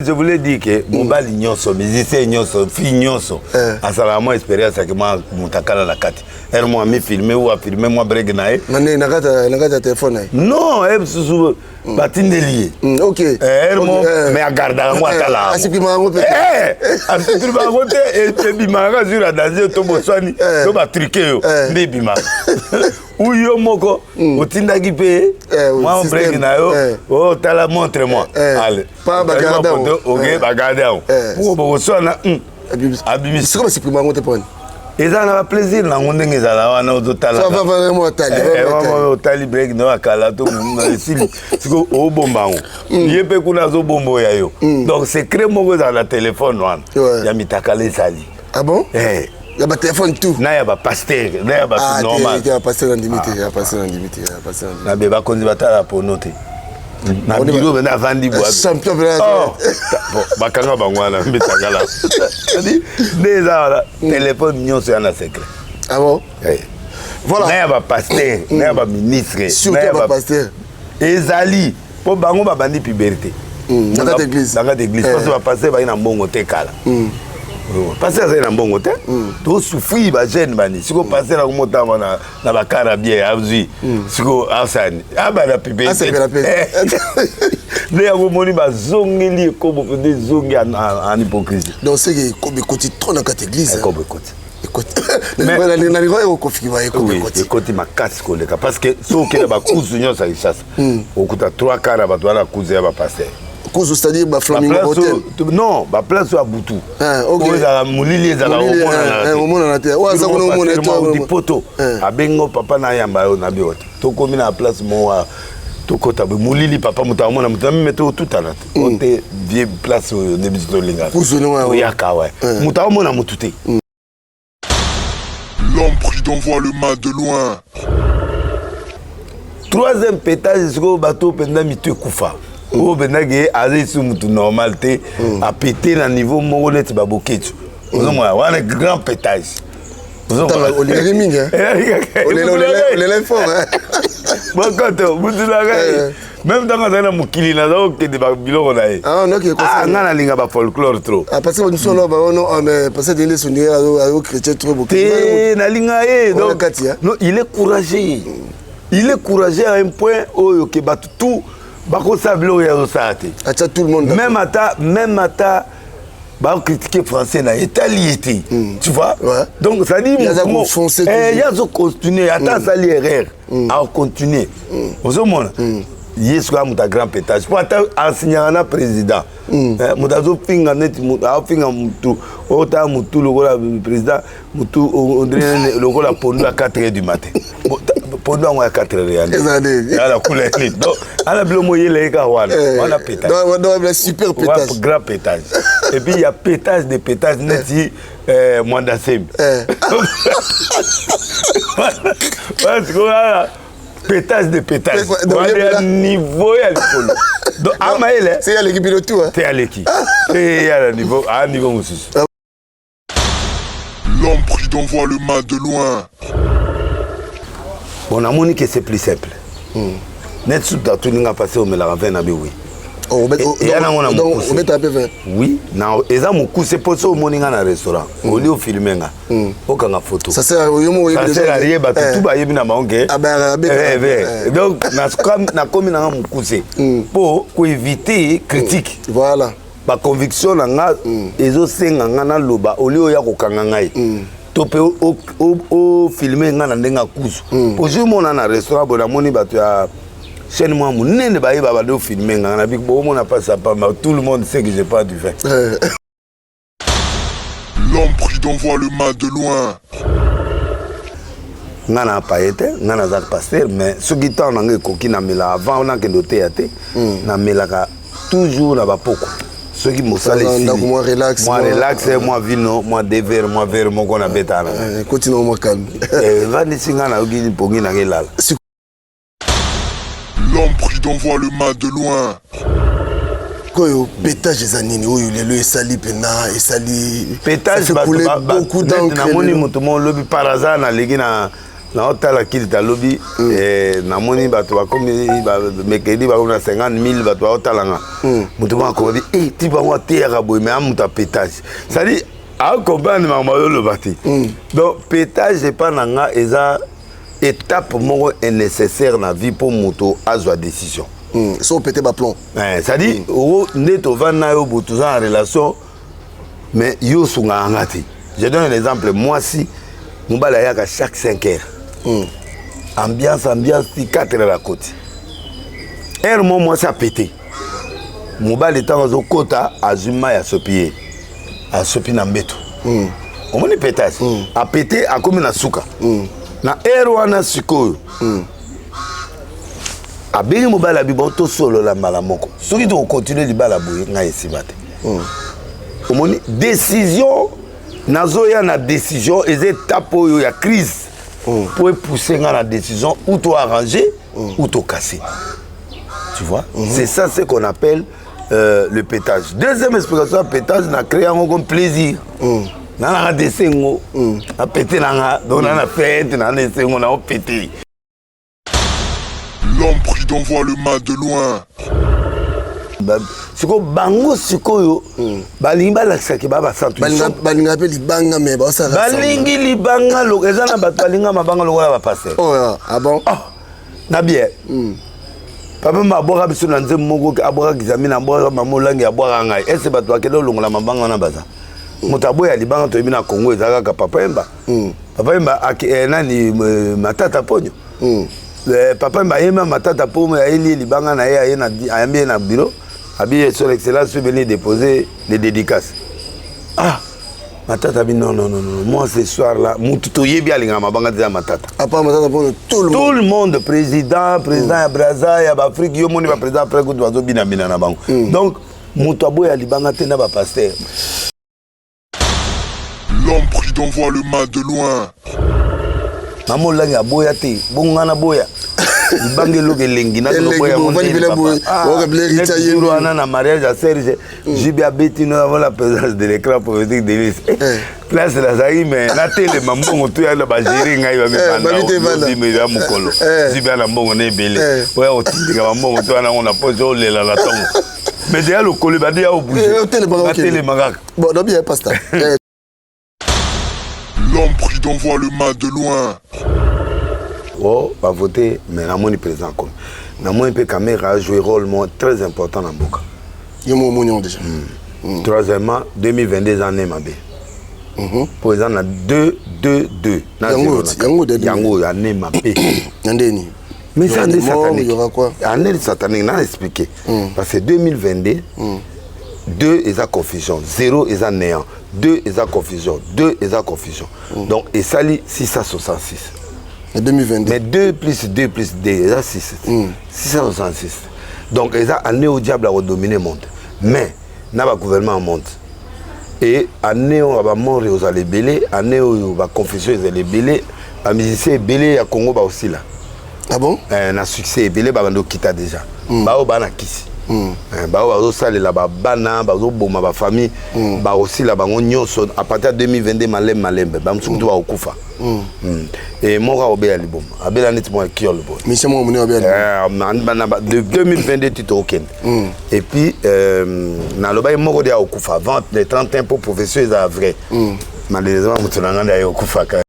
Je voulais dire que mobali nyonso, musicien nyonso, fille nyonso asalaka mwa expérience ake mwa motakala na kati ere mwa amifilme ou afilme mwa break na ye. Na kati ya telefone na ye? Non, ye mosusu batindeli ye. Ere mo mais agardaka yango, atala. Asuprimaka yango mpe? Asuprimaka yango te, ebimaka kaka sur ya danger to boswani to batruke yo nde ebimaka, ou yo moko otindaki mpe mwa break na yo, otala, montre moi, allez. Ok, bagarde yango moko bokoswana. Abimisi. Sikoyo basupprime yango te mponi? Eza na baplaisir nango ndenge ezala wana, ozotala, otali break no akala to esili, sikoyo obomba yango, ye mpe kuna azobomba oyo ya yo. Donc secret moko ezala na telefone wana ya mitakala ezali. Ah bon? Ya batelefone tout? Na ya bapasteur, na ya bato normal. Ya pasteur nandimi te, ya pasteur nandimi te, ya pasteur. Na be bakonzi batala pono te, na biro mpe navandi. Champion. Bakanga bango wana mitakala nde eza wana, telefone nyonso ya na secret. Ah bon? Voilà, na ya bapasteur, na ya baministre. Surtout ya bapasteur. Ezali mpo bango babandi puberté. Na kati église. Na kati église, parce que bapasteur baki na mbongo te kala. Pasteur azali na mbongo te, tosouffrir bajeune bani. Sikoyo pasteur akomotama na bakara bien, azwi sikoyo asani abanda puberté nde yango omoni bazongeli ekobo mpenza, ezongi en hypocrisie. Donc c'est que ekobo ekoti trop na kati église. Ekobo ekoti. Nalingo ekokofikima ekobo ekoti. Ekoti makasi koleka, parce que soki okende bakuzu nyonso ya Kinshasa, okuta trois quart ya bato wana kuzu ya bapasteur. Kuzu, c'est-à-dire baflamingo hotel? Non, baplace oyo ya butu oyo ezala molili, ezala omonana te, oyo aza kuna omona. Te poto abengi papa na ayamba yo na bio te, tokomi na place moko, tokɔta boye molili, papa moto amona moto na mime te, otutana te, o te vie place oyo nde biso tolingaka, oyaka wa moto aomona motu te. L'homme prudent voit le mal de loin. Troisième pétage, sikoyo bato mpenza mitu ekufa, oyo mpenzaki aza esu mutu normal te, apete na niveau moko neti baboketu, ozomona wana grand pétage. Olingaki mingi, olela fort. Bokoto mutu na ngai, même ntango azali na mokili, naza kokende biloko na ye. Nga nalinga bafolklore trop. Parce que bato oloba ono, mais parce que dele sondire azo chrétien trop. Te, nalinga ye. Donc non, il est courageux, il est courageux à un point oyo ke bato tout bakosala biloko ye azosala te. Atia tout le monde. Même ata bacritiquer français na etali ye te, tu vois? Donc ça dit ye azocontinue, ata asali erreur, akocontinue. Ozomona ye soki amuta grand pétage, po ata asignaka na président, moto azofinga neti aofinga motu, otala motu lokola président, motu ondire lokola pondu ya 4 heures du matin. Pondu yango ya 4 heures yala couleur nini? Donc ana bilo moyela ye kaka wana wana pétage. Super pétage. Grand pétage. Et puis il y a pétage de pétage neti Mwanda Sembi wana sikoyo wana pétage de pétage wana ya niveau ya likolo. Donc amayele. Se aleki bino tout. Te, aleki te, ya na niveau a niveau mosusu. L'homme prudent voit le mal de loin. Bon, namoni que c'est plus simple. Net sutu atuninga mpasi omelaka vin na bi oui. Eya nango na mokuse. Obeta mpe vin? Oui, na eza mokuse, mpo so omoni nga na restaurant, oli ofilme nga, okanga photo. Ça sert yo moko. Ça sert à rien, bato tout bayebi na bango ke. Donc nakomi nanga mokuse mpo koéviter critique. Voilà. Baconviction na nga ezosenga nga naloba, oli oya kokanga ngai to mpe ofilme nga na ndenge akuzu. Ozwi mona na restaurant boye, namoni bato ya chaîne mwa monene bayeba, bande ofilme nga na biki, boomona mpasi ya pamba, tout le monde sait que je prends du vin. L'homme prudent voit le mal de loin. Nga na paye te, nga naza pasteur, mais soki ntango na nga ekoki, namela avant nakende oteya te. Namelaka toujours na bapoko soki mosala esili, mwa relax. Mwa relax, mwa vino, mwa deux verres, mwa verre moko nabetaka na nga. Koti na mwa calme. Evandisi nga, nayoki mpongi nanga elala. L'homme prudent voit le mal de loin. Oyo pétage eza nini oyo lelo esali mpena esali? Pétage, namoni moto moko lobi par hasard naleki na Naotala kili talobi, namoni bato bakomi mekedi, bakomi na 50 000 bato baotalanga. Moto moko akomi e ti bango ateyaka boye, mais a moto apétage, c'est-à-dire acomprendre makambo azoloba te. Donc pétage epa na nga eza étape moko nécessaire na vie mpo moto azwa décision. So opéter baplomb. C'est-à-dire nde tovandi na yo boye, toza na relation, mais yo osungaka nga te. Je donne un exemple: mwasi, mobali ayaka chaque 5 heures, ambiance, ambiance ti 4 heures, akoti heure mo mwasi apete. Mobali ntango azokota, azwi mai, asopi ye, asopi na mbeto. Omoni pétage, apete, akomi na suka na heure wana. Sikoyo abengi mobali, abi: "Bon, tosolola mbala moko. Soki tokocontinuer libala boye, ngai esima te." Omoni décision, nazoya na décision, eza étape oyo ya crise mpo epousse nga na décision, ou to arranger ou to casser, tu vois. C'est ça ce qu'on appelle le pétage. Deuxième explication ya pétage, na créé yango comme plaisir. Nananga te esengo, napete nanga, donc na na fête, na na esengo, na opete. L'homme prudent voit le mal de loin. Sikoyo bango, sikoyo balingi balakisaki ba basantu. Balinga mpe libanga, mais baosala. Balingi libanga, eza na bato balinga mabanga lokola bapasteur. Oh, ah bon? Oh, na bien, papa ma abwaka biso na nzembo moko, abwaka Kizamina, abwaka mama Olangi, abwaka ngai. Ese bato bakende olongola mabanga wana, baza moto aboya libanga. Toyebi na Congo eza kaka Papa Yemba, Papa Yemba nani, Matata Ponyo. Papa Yemba ayemba Matata Ponyo, ayeli ye libanga na ye, ayambi ye na bureau, abi: "Son excellence, venez déposer les dédicaces." Ah, Matata abi: "Non, non, non, non, moi ce soir là mutu toyebi alingaka mabanga te ya Matata." À part Matata Ponyo, tout le monde. Tout le monde, président, président ya Braza, ya baAfrique, yo moni baprésident après kutu bazobinabina na bango. Donc moto aboya libanga te na bapasteur. L'homme prudent voit le mal de loin. Mama Olangi aboya te, bongo nga naboya libanga? Eloko elengi wana na mariage ya Serge Jibi, abeti no avant la présence de l'écran prophétique de place nazalaki, mais natelema, mbongo tu yana bagere ngai, bamibanda ya mokolo Jibi ana mbongo na ebele oya kotindika bambongo tu wana ngo na poche, olela na ntongo, mais deya lokolo ebandi ya obouger, batelema kaka. Bon, bien, pasteur. L'homme prudent voit le mal de loin. Oh, bavote, mais namoni président komi, namoni mpe Kamerhe a joué rôle mo très important na mboka. Yo mo omoni yango déjà. Troisièmement, 2022 eza année mabe mpo eza na 2 2 2 na Yango zéro na yango kati. Yango oyo année mabe. Na ndeni? Mais Il y c'est aura année des morts, il y aura quoi? satanique, année satanique, na expliqué, parce que 2022, 2 eza confusion, 0 eza néant, 2 eza confusion, 2 eza confusion, donc esali 666. Na 2022. Mais 2 plus 2 plus 2 eza 6, 666. Donc eza année au diable akodominer monde, mais na bagouvernement ya monde. Et année oyo bamort ezala ebele, année oyo baconfusion ezala ebele, bamusicien ebele ya Congo baosila. Ah bon? Na succès ebele babandi okita déjà, baoyo baa na kisi, baoyo bazosalela babana, bazoboma bafamille, bakosila bango nyonso à partir ya 2022, malembe malembe. Bamosuku to bakokufa. E moko akobela liboma, abela neti moko ekiole boye. Mission moko monene babela. De 2022 ti tokokende. Et puis nalobaki moko de akokufa avant le 31 mpo profession ezala vrai. Malheureusement moto na ngai nde aye kokufaka.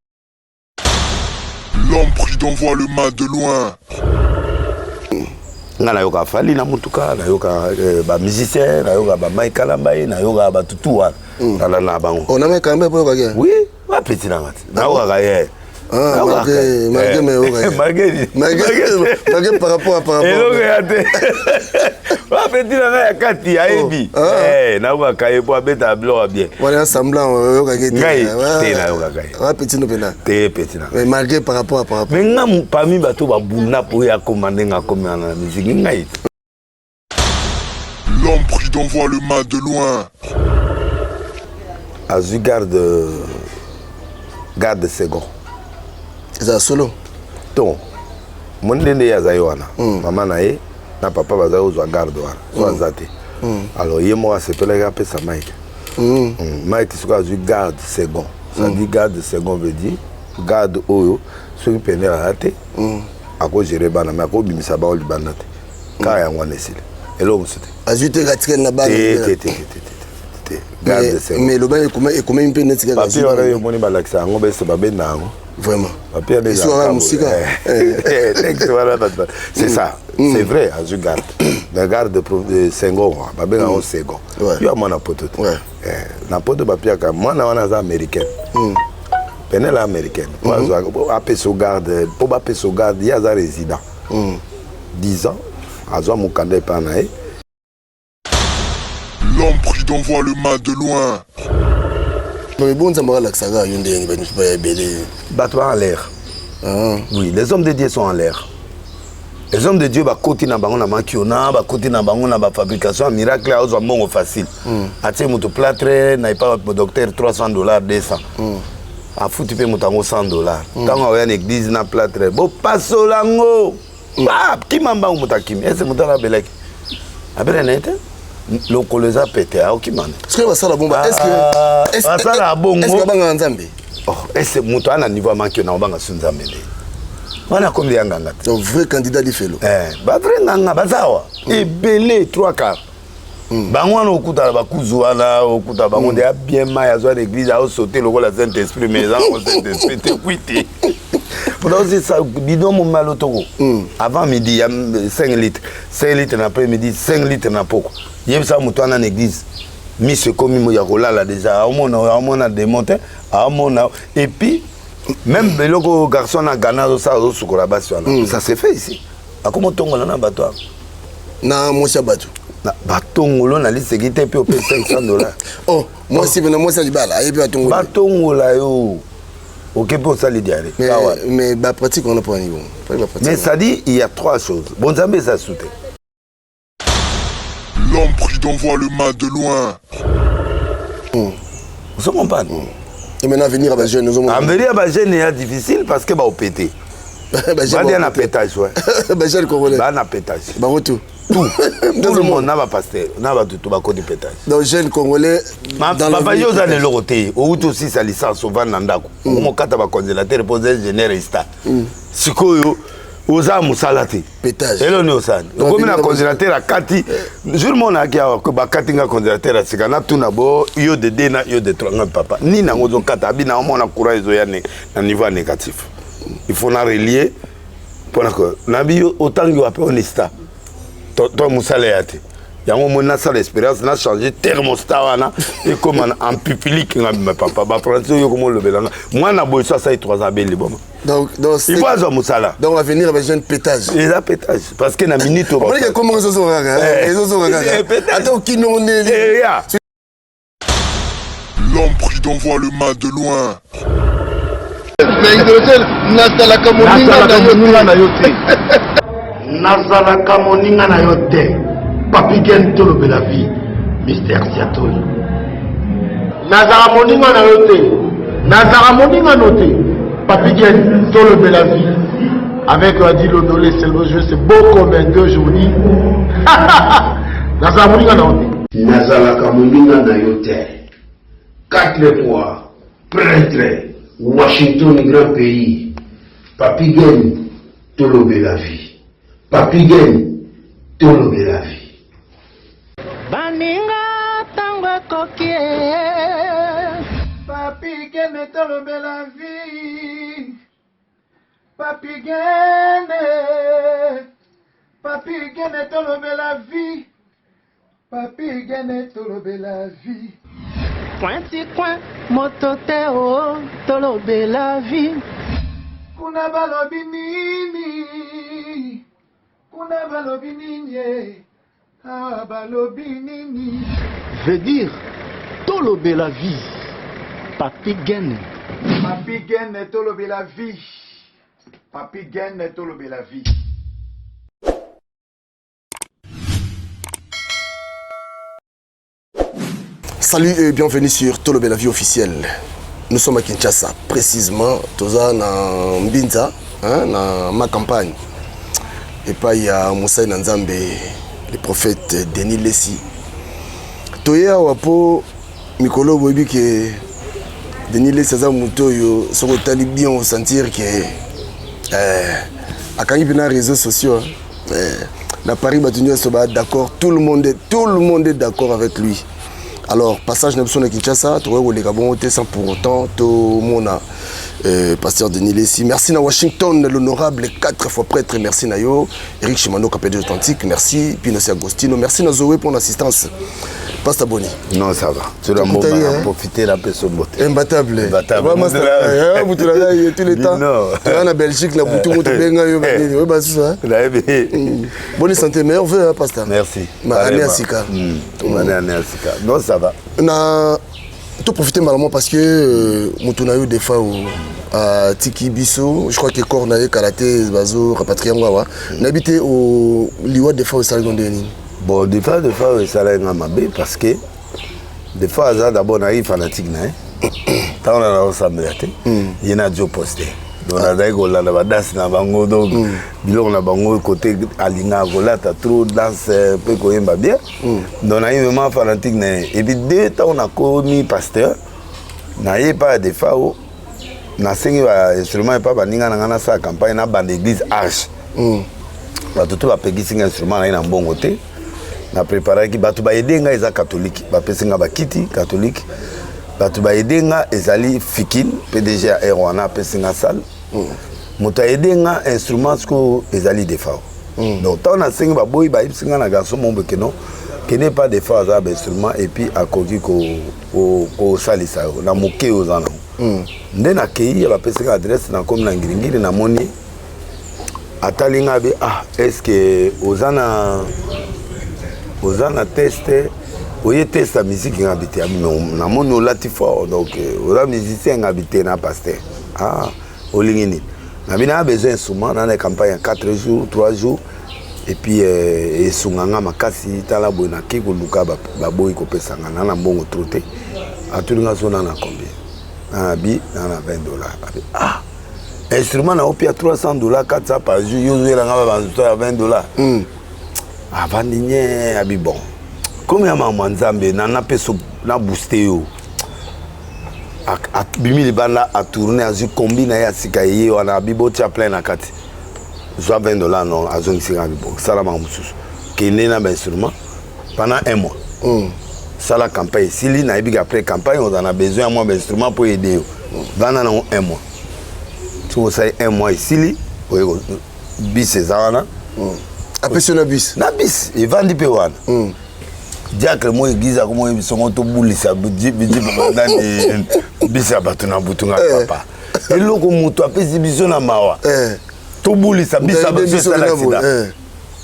L'homme prudent voit le mal de loin. Nga nayoka Fally na motuka, nayoka bamusicien, nayoka bamai Kalambai, nayoka batutu wana, nalanda na bango. Oh, na mai Kalambai mpo oyokaki? Oui, bapeti nanga te, nayokaka ye. Ah, malgré, mais oyokaki. Malgré. Malgré par rapport à par rapport. Eloko ya te, bapeti na ngai ya kati ayebi. Oh, ah. Nayokaka ye mpo abetaka biloko ya bien. Wana ya semblant, oyokaki te. Ngai te, nayokaka ye. Wa petit no pena. Te, peti na ngai. Mais malgré, par rapport à par rapport. Mais nga parmi bato babunda mpo oyo akoma ndenge akomi wana na musique, ngai te. L'homme prudent voit le mal de loin. Azwi garde second. Ezala solo. To moni ndenge ye azali wana, mama na ye na papa bazali kozwa garde wana, so aza te. Alors ye moko asepelaki apesa Mike. Mike soki azwi garde second, ça dit garde second veut dire garde oyo Soki Peniel aza te, akogérer bana, mais akobimisa bango libanda te. Kaka yango wana, esili, eloko mosusu te. Azwi te, katikali na bana. Te, te, te, te, te, te, te, garde second. Mais eloba ekomemi mpe neti kaka. Papier wana oyo omoni, balakisa yango, bese babenda yango. Vraiment. Papier wana. Esuka mosika. Texte wana, c'est ça, c'est vrai, azwi garde, mais garde second, babenga yango second. Yo ya mwana poto te. Na poto bapiaka mwana wana aza américaine, Peniel américaine, po azwa apesa garde, mpo bapesa garde, ye aza résident 10 ans, azwa mokanda epai na ye. L'homme prudent voit le mal de loin. Mais bon, Nzambe alakisaka yo ndenge bato ya ebele. Bato ba en l'air. Ah. Oui, les hommes de Dieu sont en l'air. Les hommes de Dieu bakoti na bango na makiona, bakoti na bango na bafabrication ya miracle. Azwa mbongo facile, atie moto plâtre na epa docteur 300 $, 200, afuti mpe moto yango 100 $. Ntango aoya na église na plâtre, bopasola yango, kima mbango, moto akimi. Ese moto wana abelaki, abele na ye te, lokolo eza pete, aokima ne. Soki basala bongo, basala bongo. Est-ce babangaka Nzambe? Oh, ese moto ana niveau ya makiona, obanga su Nzambe nde wana akomi ya nganga te. Donc vrai candidat lifelo. Bavrai nganga baza awa ebele, trois quarts bango wana. Okutana bakuzu wana, okuta bango nde bien mai, azwa na église, aosaute lokola saint esprit mais eza nango saint esprit te. Kwi te, osisa bidon moma lotoko avant midi ya 5 litres, 5 litres na après midi, 5 litres na poko. Yebisa moto wana na église, miso ekomi ya kolala déjà, aomona démon te, aomona. Et puis même eloko garçon na Ghana azosala, azosukola basi wana, ça se fait ici. Akoma otongola na bato awa. Na mwasi ya bato. Batongolo na liseki te, mpe ope 500 $. Oh, mwasi mpe na mwasi ya libala ayebi batongola. Batongola yo, oke mpe osali diarrhée. Mais bapratique wana mpo nini bon? Mais ça dit, il y a trois choses. Bon, Nzambe eza su te. L'homme prudent voit le mal de loin. Ozo comprendre? Et maintenant, avenir ya bajeune? Avenir ya bajeune eya difficile parce que baopete badia na pétage, ouais. Bajeune congolais. Baa na pétage. Bango tout. Tout, tout le monde, na bapasteur, na bato to bakoti pétage. Donc jeune congolais. Papa, yo oza na eloko te, outi osisa licence, ovanda na ndako, okomokata bacongélateur mpo oza ingénieur esta. Sikoyo oza mosala te, eloni osani, okomi na congélateur akati. Jour mo nayaki awa, bakati nga congélateur ya sika, natuna bo yo de 2 na yo de 3. Nga papa, nini yango ozokata? Abi na omona courant ezoya na niveau ya négatif, il faut na relier mpona nabi. Yo otangi wapi? Onista to mosala ya te. Yango omoni, nasala expérience, na change thermostat wana, ekóma en public. Nga bima papa, bafrançais oyo koma olobelanga mwana boye, so asali 3 ans, abeli boma. Donc, donc, il faut azwa mosala. Donc avenir ya bajeune, pétage. Eza pétage parce que na minute omonike komoko ezozonga kaka, ezozonga kaka, ata okino ndeni. L'homme prudent voit le mal de loin. Nazalaka moninga na yo te. Nazalaka moninga na yo te. Papi Gen, tolobela vie, Mister Siatoli. Nazala moninga na yo te, nazala moninga no te. Papi Gen, tolobela vie avec Adi Lodolé Selvo. C'est beau comme un deux aujourd'hui. Nazala moninga na yo te. Nazalaka moninga na yo te. Quatre fois prêtre, Washington grand pays. Papi Gen, tolobela vie. Papi Gen, tolobela vie. Baninga, ntango ekoki. Papi Gene, tolobela vie. Papi Gene, Papi Gene, tolobela vie. Papi Gene, tolobela vie. Coin ti coin, moto te o, tolobela vie. Kuna balobi nini? Kuna balobi nini? Ah, balobi nini? Veut dire tolobela vie, Papi Gene. Papi Gene, tolobela vie. Papi Gene, tolobela vie. Salut et bienvenue sur Tolobela Vie officielle. Nous sommes à Kinshasa, précisément, toza na Mbinza, hein, na ma campagne. Et pas il y a mosali na Nzambe, le prophète Denis Lessi. Toye awa po mikolo boyebi ke Denis Lessi aza moto oyo soki otali bien, osentir ke Akangi mpe na réseaux sociaux, hein. Na Paris, bato nyonso ba d'accord, tout le monde est d'accord avec lui. Alors, passage na biso na Kinshasa, tokoki koleka bongo te sans pour autant tomona pasteur Denis Lessi. Merci na Washington, l'honorable quatre fois prêtre, merci na yo. Eric Chimano, capé authentique, merci. Pinosi Agostino, merci na Zoé pour l'assistance. Pasteur, boni? Non, ça va. Tu dois profiter la paix. Imbattable. Imbattable. Tous les temps. Tu es en Belgique, la butu moto benga yo banini. Oui, bah ça. Bonne santé, meilleurs vœux, hein, pasteur. Merci. Ma année à Sika. Année à Sika. Non, ça va. Na to profiter malamu parce que moto na yo des fois atiki biso, je crois que corps na ye kala te bazo rapatrier yango awa. Nayebi te liwa des fois osalaki ndenge nini? Bon, des fois esalaki nga mabe parce que des fois aza d'abord nayi fanatique na ye. Ntango na naosambela te, ye na dio poste, donc nazalaki kolanda badanse na bango, donc biloko na bango kote alingaka kolata trop danse mpe koyemba bien. Donc nayi vraiment fanatique na ye. Et puis deux, ntango nakomi pasteur, naye epai ya Defao, nasengi bainstrument epai baninga na ngai, nasala campagne na banda église Arche. Bato to bapekisi nga instrument na ye na mbongo te. Na préparaki, bato baaider ngai eza catholique, bapesi nga bakiti catholique. Bato baaider nga ezali Fikine, PDG ya air wana, apesi nga salle. Moto aaider nga instrument sikoyo ezali Defao. Donc ntango nasengi, baboyi, bayebisi nga na garçon mombo keno kende pa Defao, aza bainstrument et puis akoki kosalisa yo na moke oyo oza nango. Nde nakei, bapesi nga adresse, nakomi na Ngiringiri, namoni atali nga be: "Ah, est ce que oza na test, oye test ya musique?" Nga bi te. Abi: "Namoni olati fort, donc oza musicien?" Nga bi te, na pasteur. "Ah, olingi nini?" Nabi na besoin instrument na campagne ya 4 jours, 3 jours, et puis esunga nga makasi. Tala boye, nake koluka, baboyi kopesa nga na mbongo trop te. Atuli nga so na combien? Na bi na 20 dollars. Abi: "Ah, instrument na opia 300 dollars, 400 par jour, yo ozoyelanga banzo ya 20 dollars?" Avandi nye, abi: "Bon, komi ya mama Nzambe na napesa na booste yo." Abimi libanda, atourne, azwi kombi na ye ya sika, ye wana, abi: "Botia plein na kati, zwa 20 dollars." Non, azongisi nga, abi: "Bon, sala makambo mosusu, kende na bainstrument pendant un mois, sala campagne esili. Nayebi ke après campagne ozala na besoin ya mwa bainstrument mpo aider yo. Vanda nango un mois. Soki osali un mois esili, oye bis eza wana." Apesi yo na bis? Na bis evandi mpe wana. Diacre mo église akomo bisongo tobulisa nani bisi ya bato na butu. Nga papa, eloko moto apesi biso na mawa, tobulisa biso ya bato, esala accident.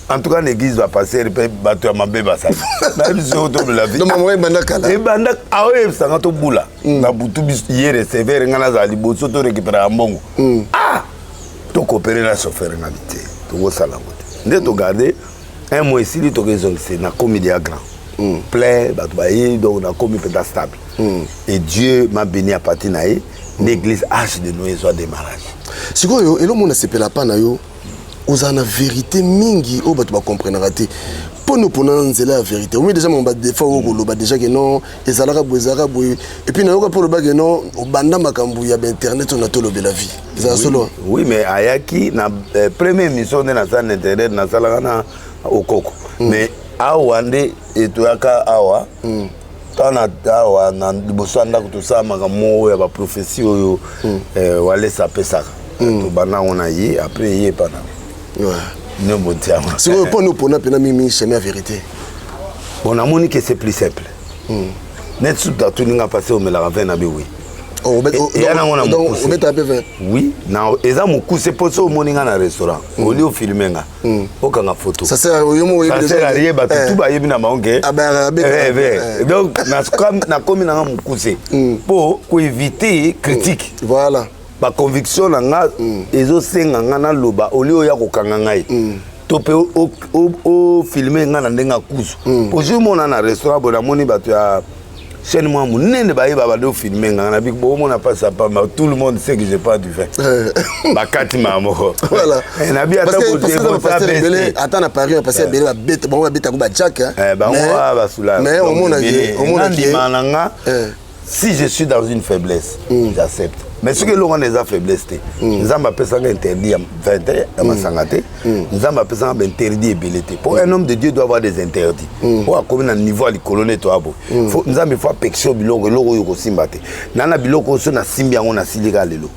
En tout cas, na église bapasteur mpe bato ya mabe basali, nayebi biso tobela. Ebanda kala. Ebanda. Aoyebisanga tobula na butu biso, ye receveur, nga nazala liboso, torécupéraka mbongo. Ah, tokopere na chauffeur. Nga bi te, tokosala yango te. Nde togarde un mois esili, tokezongisa, nakomi déjà grand plein, bato baye, donc nakomi mpenza stable. Et Dieu m'a béni à partir na ye nde église Arche de Noé ezwa démarrage. Sikoyo elomona sepela pa na yo, ozala na vérité mingi oyo bato bakomprenaka te. Mpo mpona nzela ya vérité, omi déjà mamba des fois oyo koloba déjà ke non, ezalaka boye, ezalaka boye. Et puis nayoka mpo oloba ke non, obanda makambo ya bainternet oyo na Tolobela Vie, ezala solo? Oui, mais ayaki na première émission nde nasala na internet, nasalaka na Okoko. Mais awa nde etoyaka awa, ntango awa na liboso ya ndako tosala makambo oyo ya baprophétie oyo Walesa apesaka. Tobanda yango na ye, après ye epa na nde botiama. Sikoyo mpo opona mpena mingi chemin ya vérité? Bon, namoni ke c'est plus simple. Net sutu atuninga pasi omelaka vin na bi oui. Eya nango na mokuse. Obetaka mpe vin? Oui, na eza mokuse mpo so omoni nga na restaurant, oli ofilme nga, okanga photo. Ça sert yo moko. Ça sert à rien, bato tu bayebi na bango ke. Donc nakomi nanga mokuse mpo koéviter critique. Voilà. Baconviction na nga ezosenga nga naloba oli oyo ya kokanga ngai to mpe ofilme nga na ndenge akuzu. Po jour mona na restaurant boye, namoni bato ya chaîne mwa monene bayeba, bande ofilme nga na biki bomona mpasi ya pamba. Tout le monde sait que j'ai pas du vin, bakati maa moko. Nabi ata na Paris, bapasteur ebele babeta, bango babetako bajak. Bango basula. Mais omonaki ndima na nga, si je suis dans une faiblesse, j'accepte. Mais soki eloko wana eza faiblesse te, Nzambe apesanga interdit ya 20 ya masanga te, Nzambe apesanga bainterdit ebele te, po un homme de Dieu doit avoir des interdits. Oyo akomi na niveau ya likolo nde toya boye, Nzambe faut apekisa yo biloko, eloko oyo kosimba te. Na biloko oyo so nasimbi yango, nasili kaka lelo.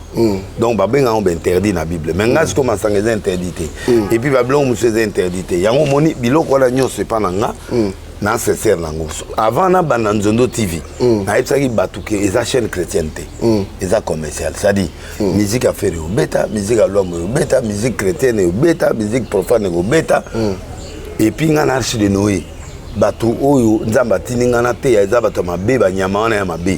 Donc babenga yango bainterdit na Bible. Mais ngai sikoyo, masanga eza interdit te, et puis babiloko mosusu eza interdit te. Yango omoni biloko wana nyonso epa na nga na sincère nango. Avant nabanda Nzondo TV, nayebisaki bato ke eza chaîne chrétienne te, eza commercial, c'est-à-dire musique ya Ferre obeta, musique ya Lwambo obeta, musique chrétienne obeta, musique profane ekobeta. Et puis nga na arche de Noé, bato oyo Nzambe atindi nga na teya eza bato ya mabe, banyama wana ya mabe.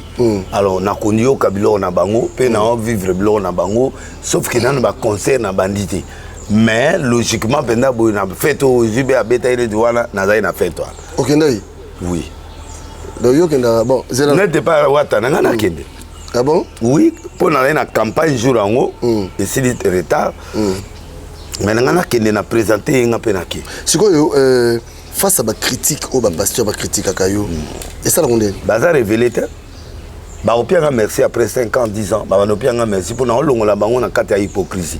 Alors nakoyoka biloko na bango mpe na vivre biloko na bango, sauf ke nano baconcert na bandi te. Mais logiquement mpenza boye, na fête oyo ozwi mpe abeta ye neti wana, nazali na fête wana. Okendaki? Oui. Donc yo okendaka, bon, zela. Nete pa wata na ngai nakende. Ah bon? Oui, mpo nazali na campagne jour yango, esili retard, mais na ngai nakende na présente ye, nga mpe nake. Sikoyo face à bacritique oyo bapasteur bacritiquaka yo, esalaka ndeni? Baza révélé te. Bakopianga merci après 5 ans, 10 ans, babanda opianga merci mpona olongola bango na kati ya hypocrisie.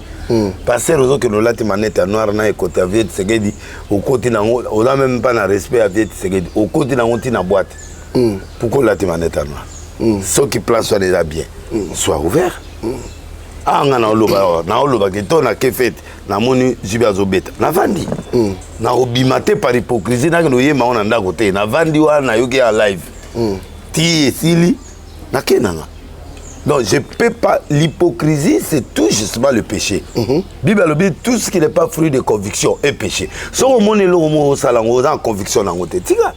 Pasteur ozokende, olati manete ya noir na ekoti ya vieux Tshisekedi, okoti nango, oza même pas na respect ya vieux Tshisekedi, okoti nango ntina boîte. Pourquoi olati manete ya noir soki place wana eza bien soit ouvert? Awa nga naoloba, naolobaki to nake fête, namoni JB azobeta, navandi, nakobima te par hypocrisie, nakende oyemba ngo na ndako te. Navandi wana, nayoki ya live ti esili, nake nanga. Donc je peux pas. L'hypocrisie, c'est tout justement le péché. Bible alobi: tout ce qui n'est pas fruit de conviction est péché. Soki omoni eloko moko osala yango, oza en conviction nango te, tika.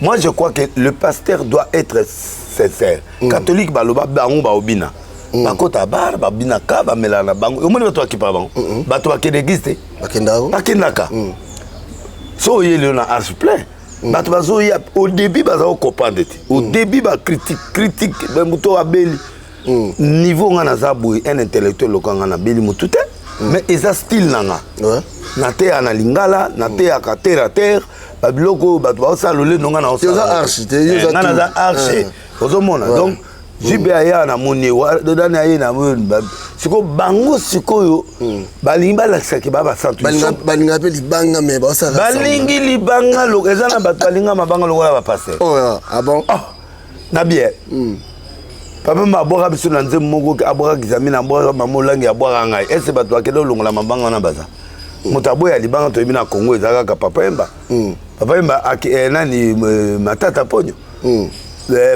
Moi, je crois que le pasteur doit être sincère. Catholique baloba bango baobina, bakota bar, babinaka, bamelaka na bango. Omoni bato bakipaka bango, bato bakende église te. Bakendaka. Bakendaka. So oyeli yo na arche plein, bato bazoya. Au début baza kocomprendre te, au début bacritique, critique. Moto abeli niveau nga naza boye, un intellectuel loka nga, nabeli motu te, mais eza style na nga. Nateyaka na lingala, nateyaka terre à terre, babiloko oyo bato baosala lolendo, nga Oza arche te, yo oza nga naza tout. Arche. Ozomona, donc JB aya, namoni dani aye na sikoyo, bango sikoyo balingi balakisaki ba basantu. Balinga mpe libanga, mais baosalaka. Balingi libanga, eza na bato balinga mabanga lokola bapasteur. Oh, ah bon? Na bien, papa ma abwaka biso na nzembo moko, abwaka Kizami, abwaka mama Olangi, abwaka ngai. Ese bato bakende olongola mabanga wana, baza moto aboya libanga. Toyebi na Congo eza kaka Papa Yemba. Papa Yemba nani, Matata Ponyo.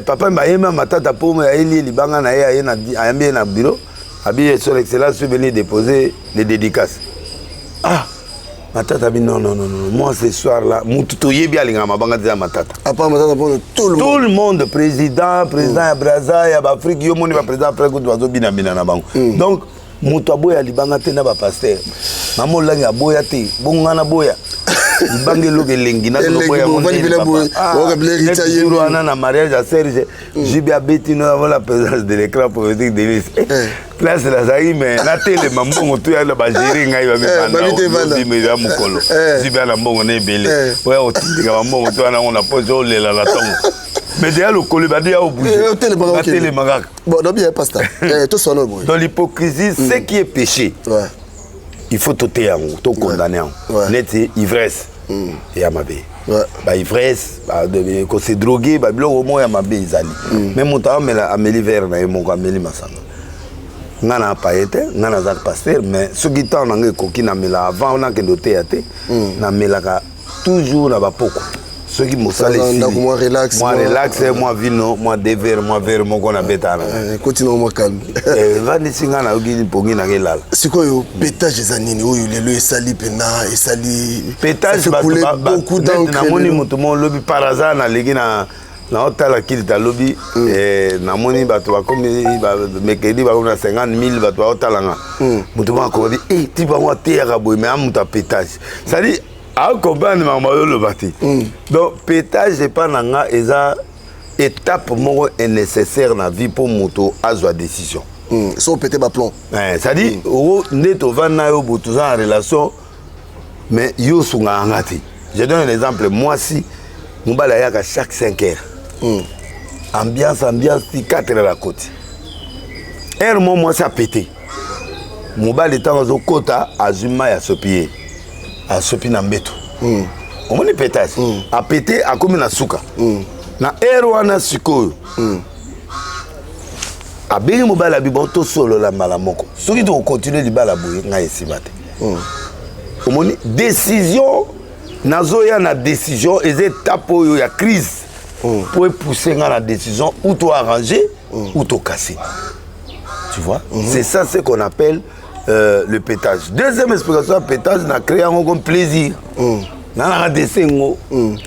Papa Yemba ayemba Matata Ponyo, ayeli ye libanga na ye, ayambi ye na bureau, abi: "Son excellence, suis venu déposer les dédicaces." Ah, Matata bi: "Non, non, non, non, moi ce soir là mutu toyebi alingaka mabanga te ya Matata." À part Matata Ponyo, tout le tout monde. Le monde, président, président ya Braza, ya baAfrique, yo moni baprésident Afrique kutu bazobinabina na bango. Donc moto aboya libanga te na bapasteur. Mama Olangi aboya te, bongo nga naboya libanga? Eloko elengi. Elengi, bovandi pene boye, oyoka bile Rita Yembi. Wana na mariage ya Serge, JB abeti no avant la présence de l'écran prophétique de Lis. Place nazalaki, mais natelema, mbongo to ya na bagere ngai. Babi te vanda. Bamibanda ya mokolo. JB ana mbongo na ebele. Oya kotindika bambongo to wana ngo na poche, olela na ntongo, mais deya lokolo ebandi ya obouge. Otelemaka, okende. Batelema kaka. Bon, non, bien, pasteur, toswana boye. Dans l'hypocrisie, ce qui est péché, il faut toteya yango, tokondane yango. Neti ivresse ya mabe, baivresse, kose droguer, babiloko moko ya mabe ezali. Mais moto amela, ameli verre na ye moko, ameli masanga. Nga na apaye te, nga naza pasteur, mais soki ntango na nga ekoki, namela avant nakende oteya te. Namelaka toujours na bapoko soki mosala Oza na ndako, esili. mwa relax, mwa relax, mwa vino, mwa deux verres, mwa verre moko nabetaka na ngai. Koti na mwa calme. Evandisi nga, nayoki mpongi nanga elala. Sikoyo pétage eza nini oyo lelo esali mpena esali Pétage? Ça fait couler beaucoup d'encre Namoni lelo. moto moko olobi par hasard, naleki na naotala kilita, alobi namoni bato bakomi mercredi, bakomi na 50 000 bato baotala nga. Moto moko akomi e ti bango ateyaka boye, mais a moto ya pétage, c'est-à-dire acomprendre makambo azoloba te. Donc pétage epa na nga eza étape moko nécessaire na vie mpo moto azwa décision. So opete baplomb. C'est-à-dire oko nde tovandi na yo boye, toza na relation, mais yo osungaka nga te. Je donne un exemple: mwasi, mobali ayaka chaque 5 heures, ambiance, ambiance ti 4 heures akoti. Heure mo mwasi apete, mobali ntango azokota, azwi mai, asopi ye, asopi na mbeto. Omoni pétage? Apete, akomi na suka. Na heure wana sikoyo abengi mobali, abi: "Bon, tosolola mbala moko. Soki tokocontinuer libala boye, ngai esima te." Omoni décision? Nazoya na décision, eza étape oyo ya crise mpo epousser nga na décision ou to arranger ou to casser, tu vois? C'est ça ce qu'on appelle le pétage. Deuxième explication ya pétage, na créé yango comme plaisir. Nanaka desengo,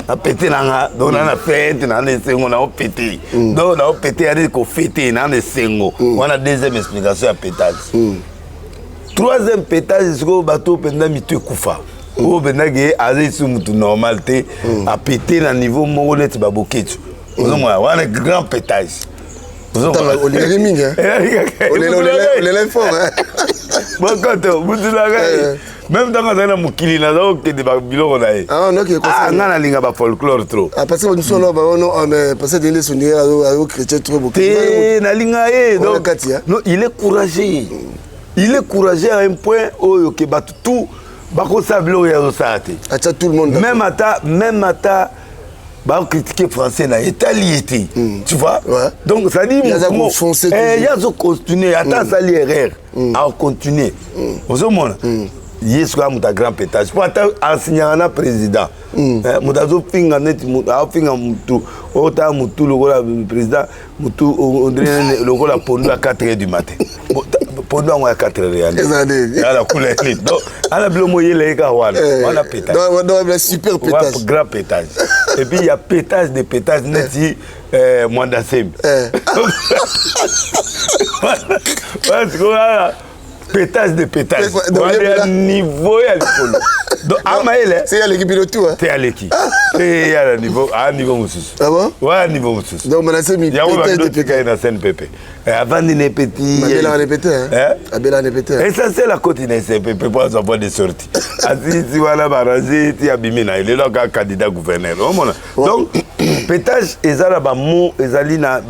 napete nanga, donc na na fête, na na esengo, naopete, donc naopete yani kofete na na esengo wana. Deuxième explication ya pétage. Troisième pétage sikoyo, bato mpenza mitu ekufa, oyo mpenzaki aza esu mutu normal te, apete na niveau moko neti baboketu. Ozomona wana grand pétage. Olingaki mingi, olela fort. Bokoto mutu na ngai, même ntango azali na mokili, naza kokende biloko na ye. Nga nalinga bafolklore trop. Parce que biso aloba ono, parce que dele songi azo chrétien trop. Te, nalinga ye. Donc non, il est courageux, il est courageux à un point oyo ke bato tout bakosala biloko ye azosala te. Atia tout le monde. Même ata bacritiquer français na ye, etali ye te, tu vois? Donc ça dit ye azocontinuer, ata asali erreur, akocontinuer. Ozomona ye sikoyo moto a grand pétage, mpo ata asignaka na président, moto azofinga neti aofinga motu oyo, tala motu lokola président, motu ondire lokola pondu ya 4 heures du matin. Pondu yango ya 4 heures yala kula nini? Donc ana bilo mo yela ye kaka wana wana pétage. Super pétage. Grand pétage. Et puis il y a pétage de pétage neti Mwanda Sembi. Wana sikoyo pétage de pétage wana ya niveau ya likolo. Donc amayele. Se aleki bino tout. Te, aleki te, ya na niveau, a niveau mosusu. Ah bon? Wana niveau mosusu. Donc Manasemi. Yango badotika ye na CNPP, avandi na petit. Abelaka na pete. Abelaka na pete. Essentiel, akoti na SNPP mpo azwa voie de sortie. Asisi wana, barange ti abimi na ye, lelo aka candidat gouverneur. Omona, donc pétage eza na bamo, ezali na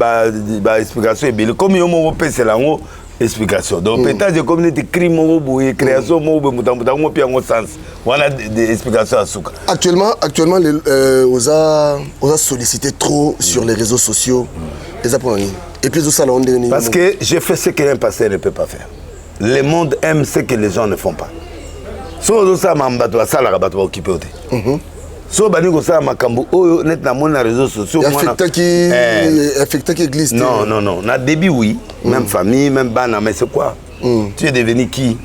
baexplication ebele, comme yo moko opesela yango explication. Donc pétage ekomi neti cri moko boye, création moko boye, moto moto yango mpe yango sens wana explication ya suka. Actuellement, oza sollicité trop sur les réseaux sociaux. Eza mpona nini? Et puis ezosala o ndenge nini? Parce que j'ai fait ce qu'un pasteur ne peut pas faire. Le monde aime ce que les gens ne font pas. So ozosala makambo bato basalaka, bato baokipe yo te. So obandi kosala makambo oyo neti namoni na réseaux sociaux. Affectaki église te? Non, non, non. Na début, oui. Même famille, même bana, mais c'est quoi? Tu es devenu qui?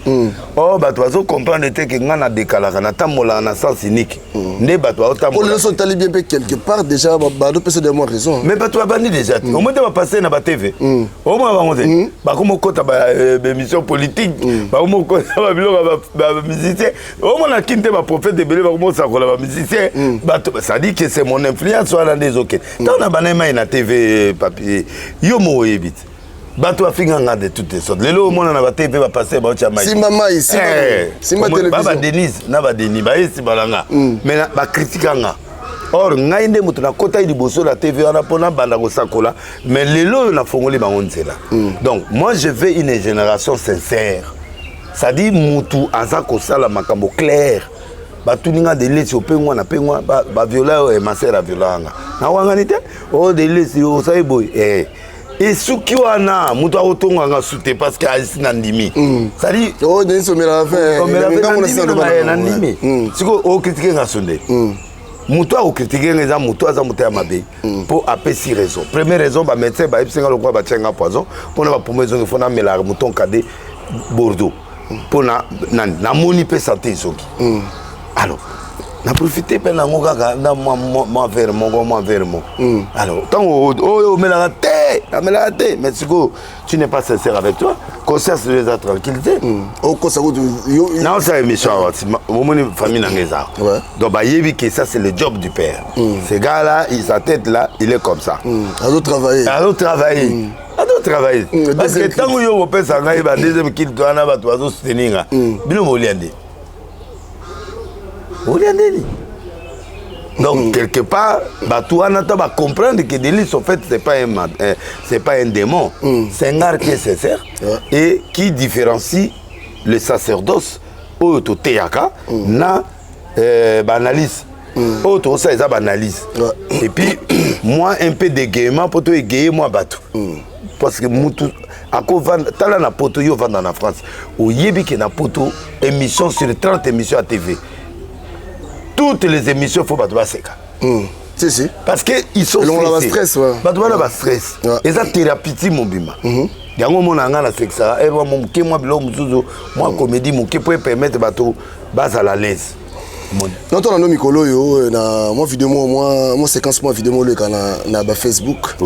Oh, bato bazocomprendre te ke ngai nadekalaka, natambolaka na sens unique nde bato baotambola. Lelo so otali bien mpe, quelque part déjà bazopesa de moi raison. Mais bato babandi déjà te. Omoi te, bapasse na batv, omona bango te, bakoma okota baémission politique, bakoma okota babiloko ya bamusicien. Omona kini te, baprophète ebele bakoma osakola, bamusicien, bato. C'est-à-dire que c'est mon influence wana nde ezokende. Ntango na bana emai na TV, papier, yo moko oyebi te, bato bafinganga de toutes les sortes. Lelo omona na batv, bapaster baotya mai. Simba mai, simba télévision. Badenise na badeni bayesimba na nga, mais bakritika nga. Or ngai nde moto nakotaki liboso na TV wana mpo nabanda kosakola, mais lelo oyo nafongoli bango nzela. Donc moi, je veux une génération sincère, c'est-à-dire mutu aza kosala makambo clair. Batuni nga: "Delesi, opengwa na pengwa, baviola oyo?" Maser aviola nga, nawangani te. "O Delesi, osali boye." Esuki wana, moto akotonganga su te, parce que asi na ndimi, c'est-à-dire na ndimi. Sikoyo ocritiquer nga so nde moto akocritiquer nga, eza moto aza moto ya mabe, mpo apesi raison. Première raison, bamédecin bayebisi nga lokola batia nga poison mpona bapomo ezongi, fo namelaka mouton cadet Bordeaux mpona nani. Namoni mpe santé ezongi. Alors na profite mpe nango kaka na mwa verre moko, mwa verre moko. Alors ntango oyo omelaka te, namelaka te, mais sikoyo tu n'es pas sincère avec toi, conscience oyo eza tranquille te. Okosa kutu. Naosala émission awa, omoni famille nanga eza, donc bayebi que ça, c'est le job du père. Ce gars là, sa tête là, il est comme ça. Azo travailler. Azo travailler, azo travailler, parce que ntango yo kopesa ngai ba deuxième culte wana, bato bazosoutenir nga. Bino bolia nde, olia ndeni? Donc quelque part, bato wana to bacomprendre que Delis, en fait, c'est pas un démon, c'est un art qui est sincère et qui différencie le sacerdoce oyo toteyaka na baanalyse oyo tokosala. Eza baanalyse et puis moi un peu d'égayement mpo to égaye mwa bato, parce que mutu akovanda, tala na poto, yo ovanda na France, oyebi ke na poto, émission sur 30 émissions à TV, toutes les émissions, faut bato baseka. Si, si. Parce que ils sont Elongola stressés. Ba stress, ouais. Bato wana bastress, eza thérapeutique mobimba. Yango omona nga nasekisaka mwa moke, mwa biloko mosusu, mwa comédie moke po epermettre bato bazala à l'aise. Omoni. Notala no mikolo oyo na mwa video mwa séquence, mwa video moko oleka na bafacebook.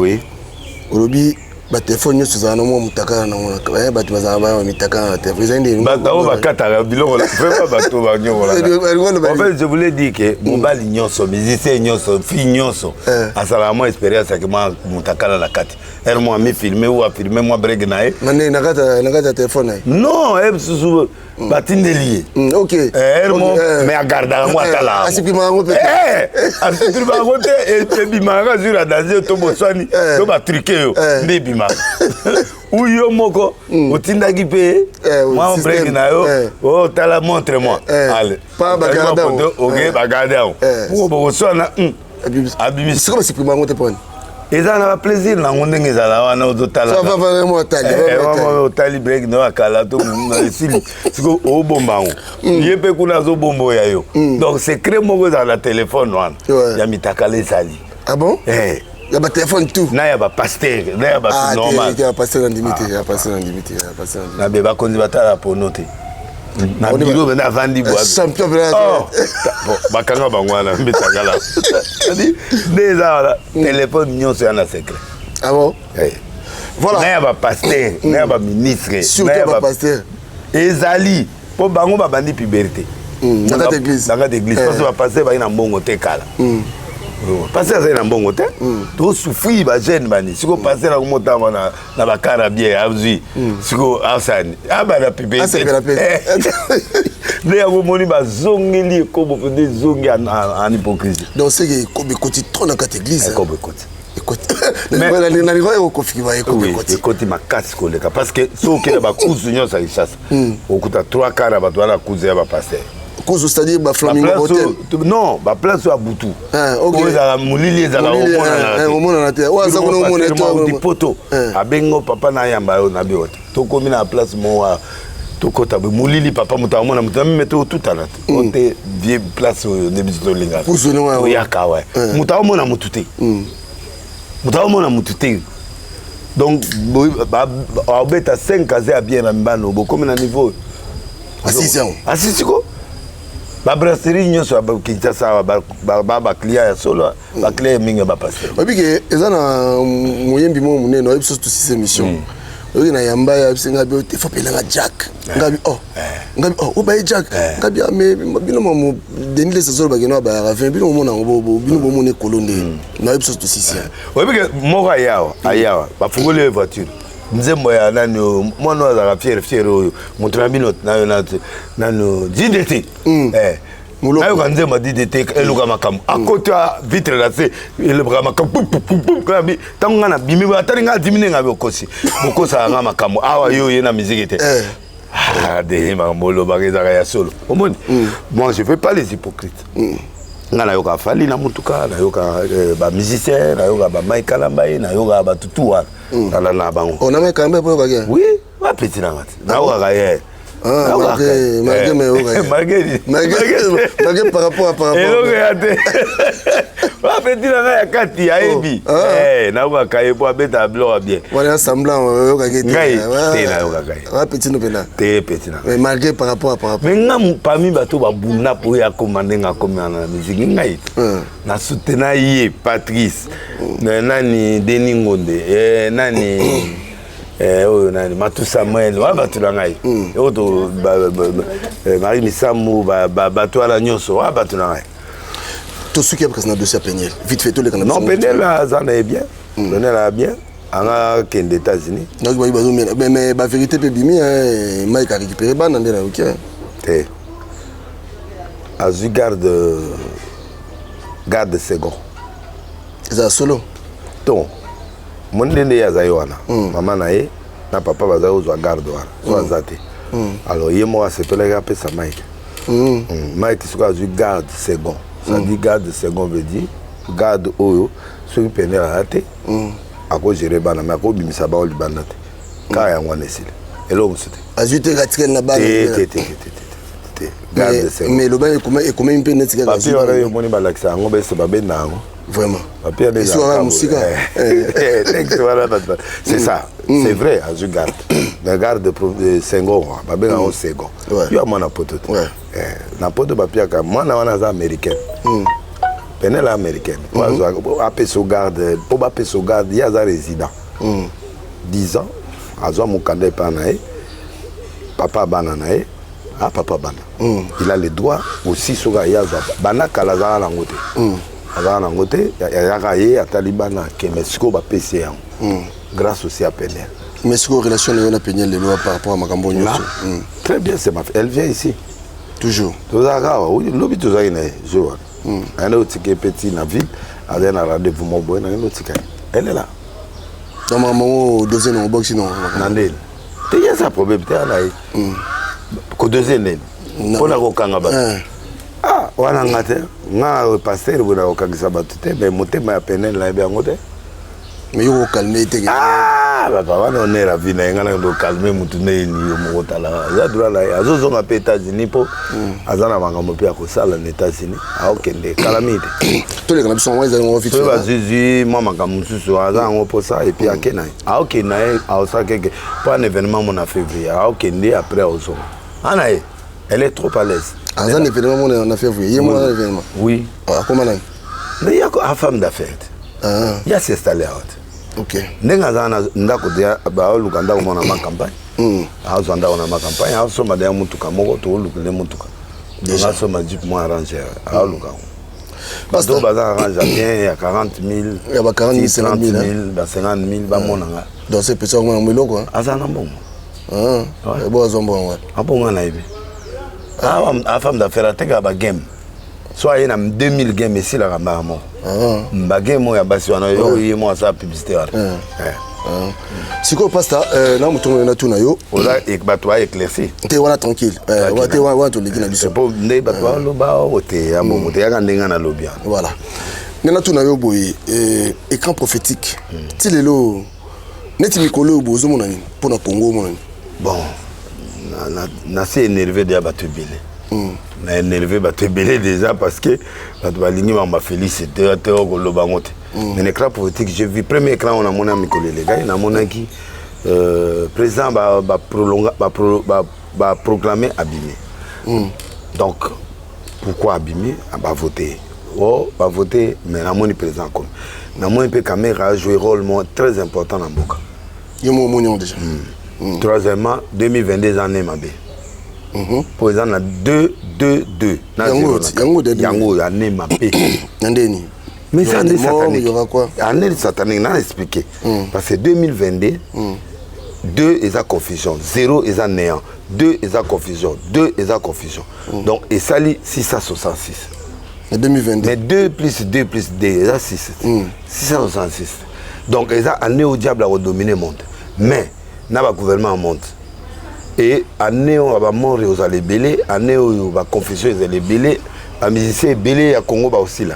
Olobi batelefone nyonso ezala na mwa mutakala nango, bato bazala baya mitakala na telefone, ezali nde Bato oyo bakataka biloko, vraiment bato banyokolaka. En fait, je voulais dire que mobali nyonso, musicien nyonso, fille nyonso asalaka mwa expérience yake, mwa mutakala na kati ere mwa amifilme ou afilme mwa brege na ye. Na ndenge na kati ya telefone na ye? Non, ye mosusu batindeli ye. Ere mo mais agardaka yango, atala. Asupprima yango mpe? Asupprima yango te, ebimaka sur ya danger to boswani to batruke yo nde ebimaka, ou yo moko otindaki mpe mwa système. Break na yo, otala, montre moi. Allez. Pa bagarde yango. Ok, bagarde yango moko bokoswana, abimisi. Sikoyo basupprima yango te mponi? Eza na baplaisir nango ndenge ezala wana, ozotala. So, va, va, va, otali, va, va, otali. Otali break na yo akala to esili, siko obomba yango, ye mpe kuna azobomba oyo ya yo. Donc secret moko ezala na telefone wana ya mitakala ezali. Ah bon? Eh. Ya batelefone tout? Na ya bapaster, na ya bato Ah, normal. te, ya pasteur na ndimi te, ya pasteur na ndimi te, ya pasteur na ndimi. Na be bakonzi batala pono te na biro mpe avandi. Champion mpe. Oh, bon, bakanga bango wana mitakala. C'est-à-dire, nde eza wana, telefone nyonso ya na secret. Ah bon? Eh. Voilà. Na ya bapaster, na ya baministre. Surtout na ya ya bapaster. Ezali mpo bango babandi puberté. Na kati ya église. Na kati ya église, parce que bapaster baki na mbongo te kala. Pasteur azali na mbongo te, tosouffrir bajeune bani. Sikoyo pasteur akomotanga na bakara bien, azwi sikoyo asani abanda puberté. Asepela pe. Nde yango omoni bazongeli ekobo mpenza, ezongi en hypocrisie. Donc c'est que ekobo ekoti trop na kati église. Ekobo ekoti. Ekoti na lingo ekokofikima, ekobo ekoti. Ekoti makasi koleka, parce que soki okende bakuzu nyonso ya Kinshasa, okuta trois quart ya bato wana kuzu ya bapaster. Kuzu, c'est-à-dire baflamingo hotel? Non, baplace oyo ya butu. Ah, ok. Oyo ezalaka molili, ezalaka Molili, omonana te. omonana te. Oyo aza kuna omona te, Auti poto, abengi papa na ayamba yo na bio te, tokomi na place moko, tokɔta boye, molili papa, moto amona moto na mime te, otutana te, o te vie place oyo nde biso tolingaka. Kuzu ni wana. Toyaka wa moto aomona motu te, moto aomona motu te. Donc aobeta 5 aze ya bien na mibano, bokomi na niveau. Asisi yango. Asisi ko babrasserie nyonso ya Kinshasa awa, baclient ya solo, baclient mingi ya bapaster. Oyebi ke eza na moyembi moko monene, oyebi biso tosisi émission, oyoki na yamba ya biso, ngabi te fo pelanga Jack, ngabi oh, ngabi oh, obaye Jack, ngabi ah, mais bino mamo Denis Lesa azolo bakende bayaka 20, bino bomona yango, bino bomona ekolo nde nayebi biso tosisi. Oyebi ke moko ayawa ayawa, bafungoli ye voiture, nzembo ya nani oyo, mwana oyo azalaka fier fier oyo, moto na bino nayo nani, DDT. Eh. Moloko. Nayoka nzembo ya DDT, eluka makambo, akoti a vitre na se, eluka makambo pupupupu. Ntango nga nabimi, atali nga, adimi ndenge abi okosi, bokosaka nga makambo awa, yo ye na musique te. Ah, de makambo olobaka ezalaka ya solo, omoni. Moi, je fais pas les hypocrites. Nga nayoka Fally na motuka, nayoka bamusicien, nayoka bamai Kalambai, nayoka batutu wana, nalanda na bango. Oh, na makambo mpo oyokaki? Oui, bapeti nanga te, nayokaka ye. Ah, malgré mais oyokaki. Malgré. Malgré par rapport à par rapport. Eloko ya te, bapeti na ngai ya kati ayebi. Oh, ah. Eh, nayokaka ye po abetaka biloko ya bien. Wana semblant oyokaki te? Ngai te, nayokaka ye. Ah, petit no pena. Te, peti na ngai. Mais malgré par rapport à par rapport. Mais nga parmi bato babunda po oyo akoma ndenge akomi wana na musique, ngai te nasutena ye, Patrice nani, Denis Ngonde, nani, oyo nani, Matu Samuel, wana bato na ngai oyo to Marie Misamu, bato wana nyonso wana bato na ngai. Tosuki kasi na dossier ya Peniel, vite fait toleka na Non. biso. Peniel aza na ye bien, Peniel aza bien, anga kende États-Unis. Nayoki bayi bazomela, mais bavérité mpe ebimi, Mike a récupéré bana nde nayoki, hein. Te, azwi garde. Garde second. Eza solo. To moni ndenge ye azali wana, mama na ye na papa bazali kozwa garde wana so aza te. Alors ye moko asepelaki apesa Mike. Mike soki azwi garde second, c'est-à-dire garde second veut dire garde oyo soki pene aza te, akogérer bana, mais akobimisa bango libanda te. Kaka yango wana, esili, eloko mosusu te. Azwi te, katikali na bana. Te, te, te, te, te, te, te, garde second. Mais eloba ekomemi mpe neti kaka. Papier wana yo omoni, balakisa yango, bese babenda yango. Vraiment. Papier wana. Esukaka mosika. Texte wana, c'est ça, c'est vrai. Azwi garde, na garde second, babenga yango second. Yo ya mwana poto te. Na poto bapiaka mwana wana aza américaine, penela américaine, po azwa apesa garde, mpo bapesa garde, ye aza résident 10 ans, azwa mokanda epai na ye, papa bana na ye, ah, papa bana, il a le droit aussi. Soki aye azwa banda kala, azalaka nango te, azalaka nango te, ayaka ye atali bana akende. Sikoyo bapesi ye yango grâce aussi à Peniel. Mais sikoyo relation na yo na Peniel lelo par rapport à makambo nyonso? Très bien, c'est ma fille. Elle vient ici. Toujours. Tozalaka awa. Lobi tozalaki na ye jour wana, ayende otika ye mpe ti na ville, azali na rendez-vous moko boye, nakende otika ye. Elle est là. Donc makambo yango deuxième nango boxi non? Na ndeni te, ye eza problème te ana ye kodose ndeni mpona kokanga bato. Ah, wana nga te, nga pasteur boye na kokangisa bato te, mais motema ya Peniel nayebi yango te. Mais yo kocalmer te? Ah, papa, wana honneur ya vie na ye. Nga nakende kocalmer mutu ndeni? Yo moko tala, eza droit na ye. Azozonga mpe États-Unis mpo aza na makambo mpe ya kosala na États-Unis, aokende kala mingi te. Toleka na biso yango, ezali ngo vite. Soki bazwizwi mwa makambo mosusu, aza yango mposa, et puis ake na ye, aokende na ye, aosala keke mpo an événement mo na février, aokende, après aozonga. Ana ye, elle est trop à l'aise. Aza na événement mo na février, ye mo aza na événement? Oui. Akoma nani? Mais yako a femme d'affaires te, ye as'installe awa te. Ndenge aza na ndako te, baoluka ndako moko na macampagne, azwa ndako na macampagne, asomba deya mutuka moko, toolukile mutuka, asomba jeep moko Ranger, aoluka yango. Bato baza na Ranger bien ya 40 000. Ya ba 40 000, 50 000, ba 50 000, bamonanga. Donc c'est petit yango na eloko. Aza na mbongo. Bo azwa mbongo wapi? Abonga na yebi a femme d'affaires, atekaka bagame, so aye na 2000 game, esilaka mbaka moko. Bagame oyo ya basi wana, oyo ye mo asala publicité wana. Sikoyo pasteur, na motongo na tuna yo. Oza bato baéclairci. Te, wana tranquille, te, wana toleki na biso. Po nde bato baloba oyo te, ya bongo te, yaka ndenge nalobi wana. Voilà, nde natuna yo boye: écran prophétique ti lelo, neti mikolo oyo boye, ozomona nini mpona Congo? Omona nini? Bon, nasi énervé deya bato ebele, na énervé bato ebele déjà, parce que bato balingi bango bafélix te te, koloba yango te. Mais na écran prophétique, j'ai vu premier écran oyo namoni ya mikolo elekaki, namonaki président baproclame abimi. Donc pourquoi abimi? Bavote o bavote, mais namoni président akomi, namoni mpe Kamerhe a joué rôle mo très important na mboka. Yo mo omoni yango déjà? Troisièmement, 2022 eza nde mabe, mpo eza na 2 2 2 na Yango zéro na yango kati. Yango oyo ane mabe. Na ndeni? Mais c'est année Il y aura des morts, satanique. il y aura quoi? Année satanique, na expliqué. Parce que 2022, 2 eza confusion, 0 eza néant, 2 eza confusion, 2 eza confusion. Donc esali 666. Na 2022? Mais 2 plus 2 plus 2 eza 6, 666. Donc eza année au diable akodominer monde, mais na bagouvernement ya monde. Et année oyo bamort ezala ebele, année oyo baconfusion ezala ebele, bamusicien ebele ya Congo baosila.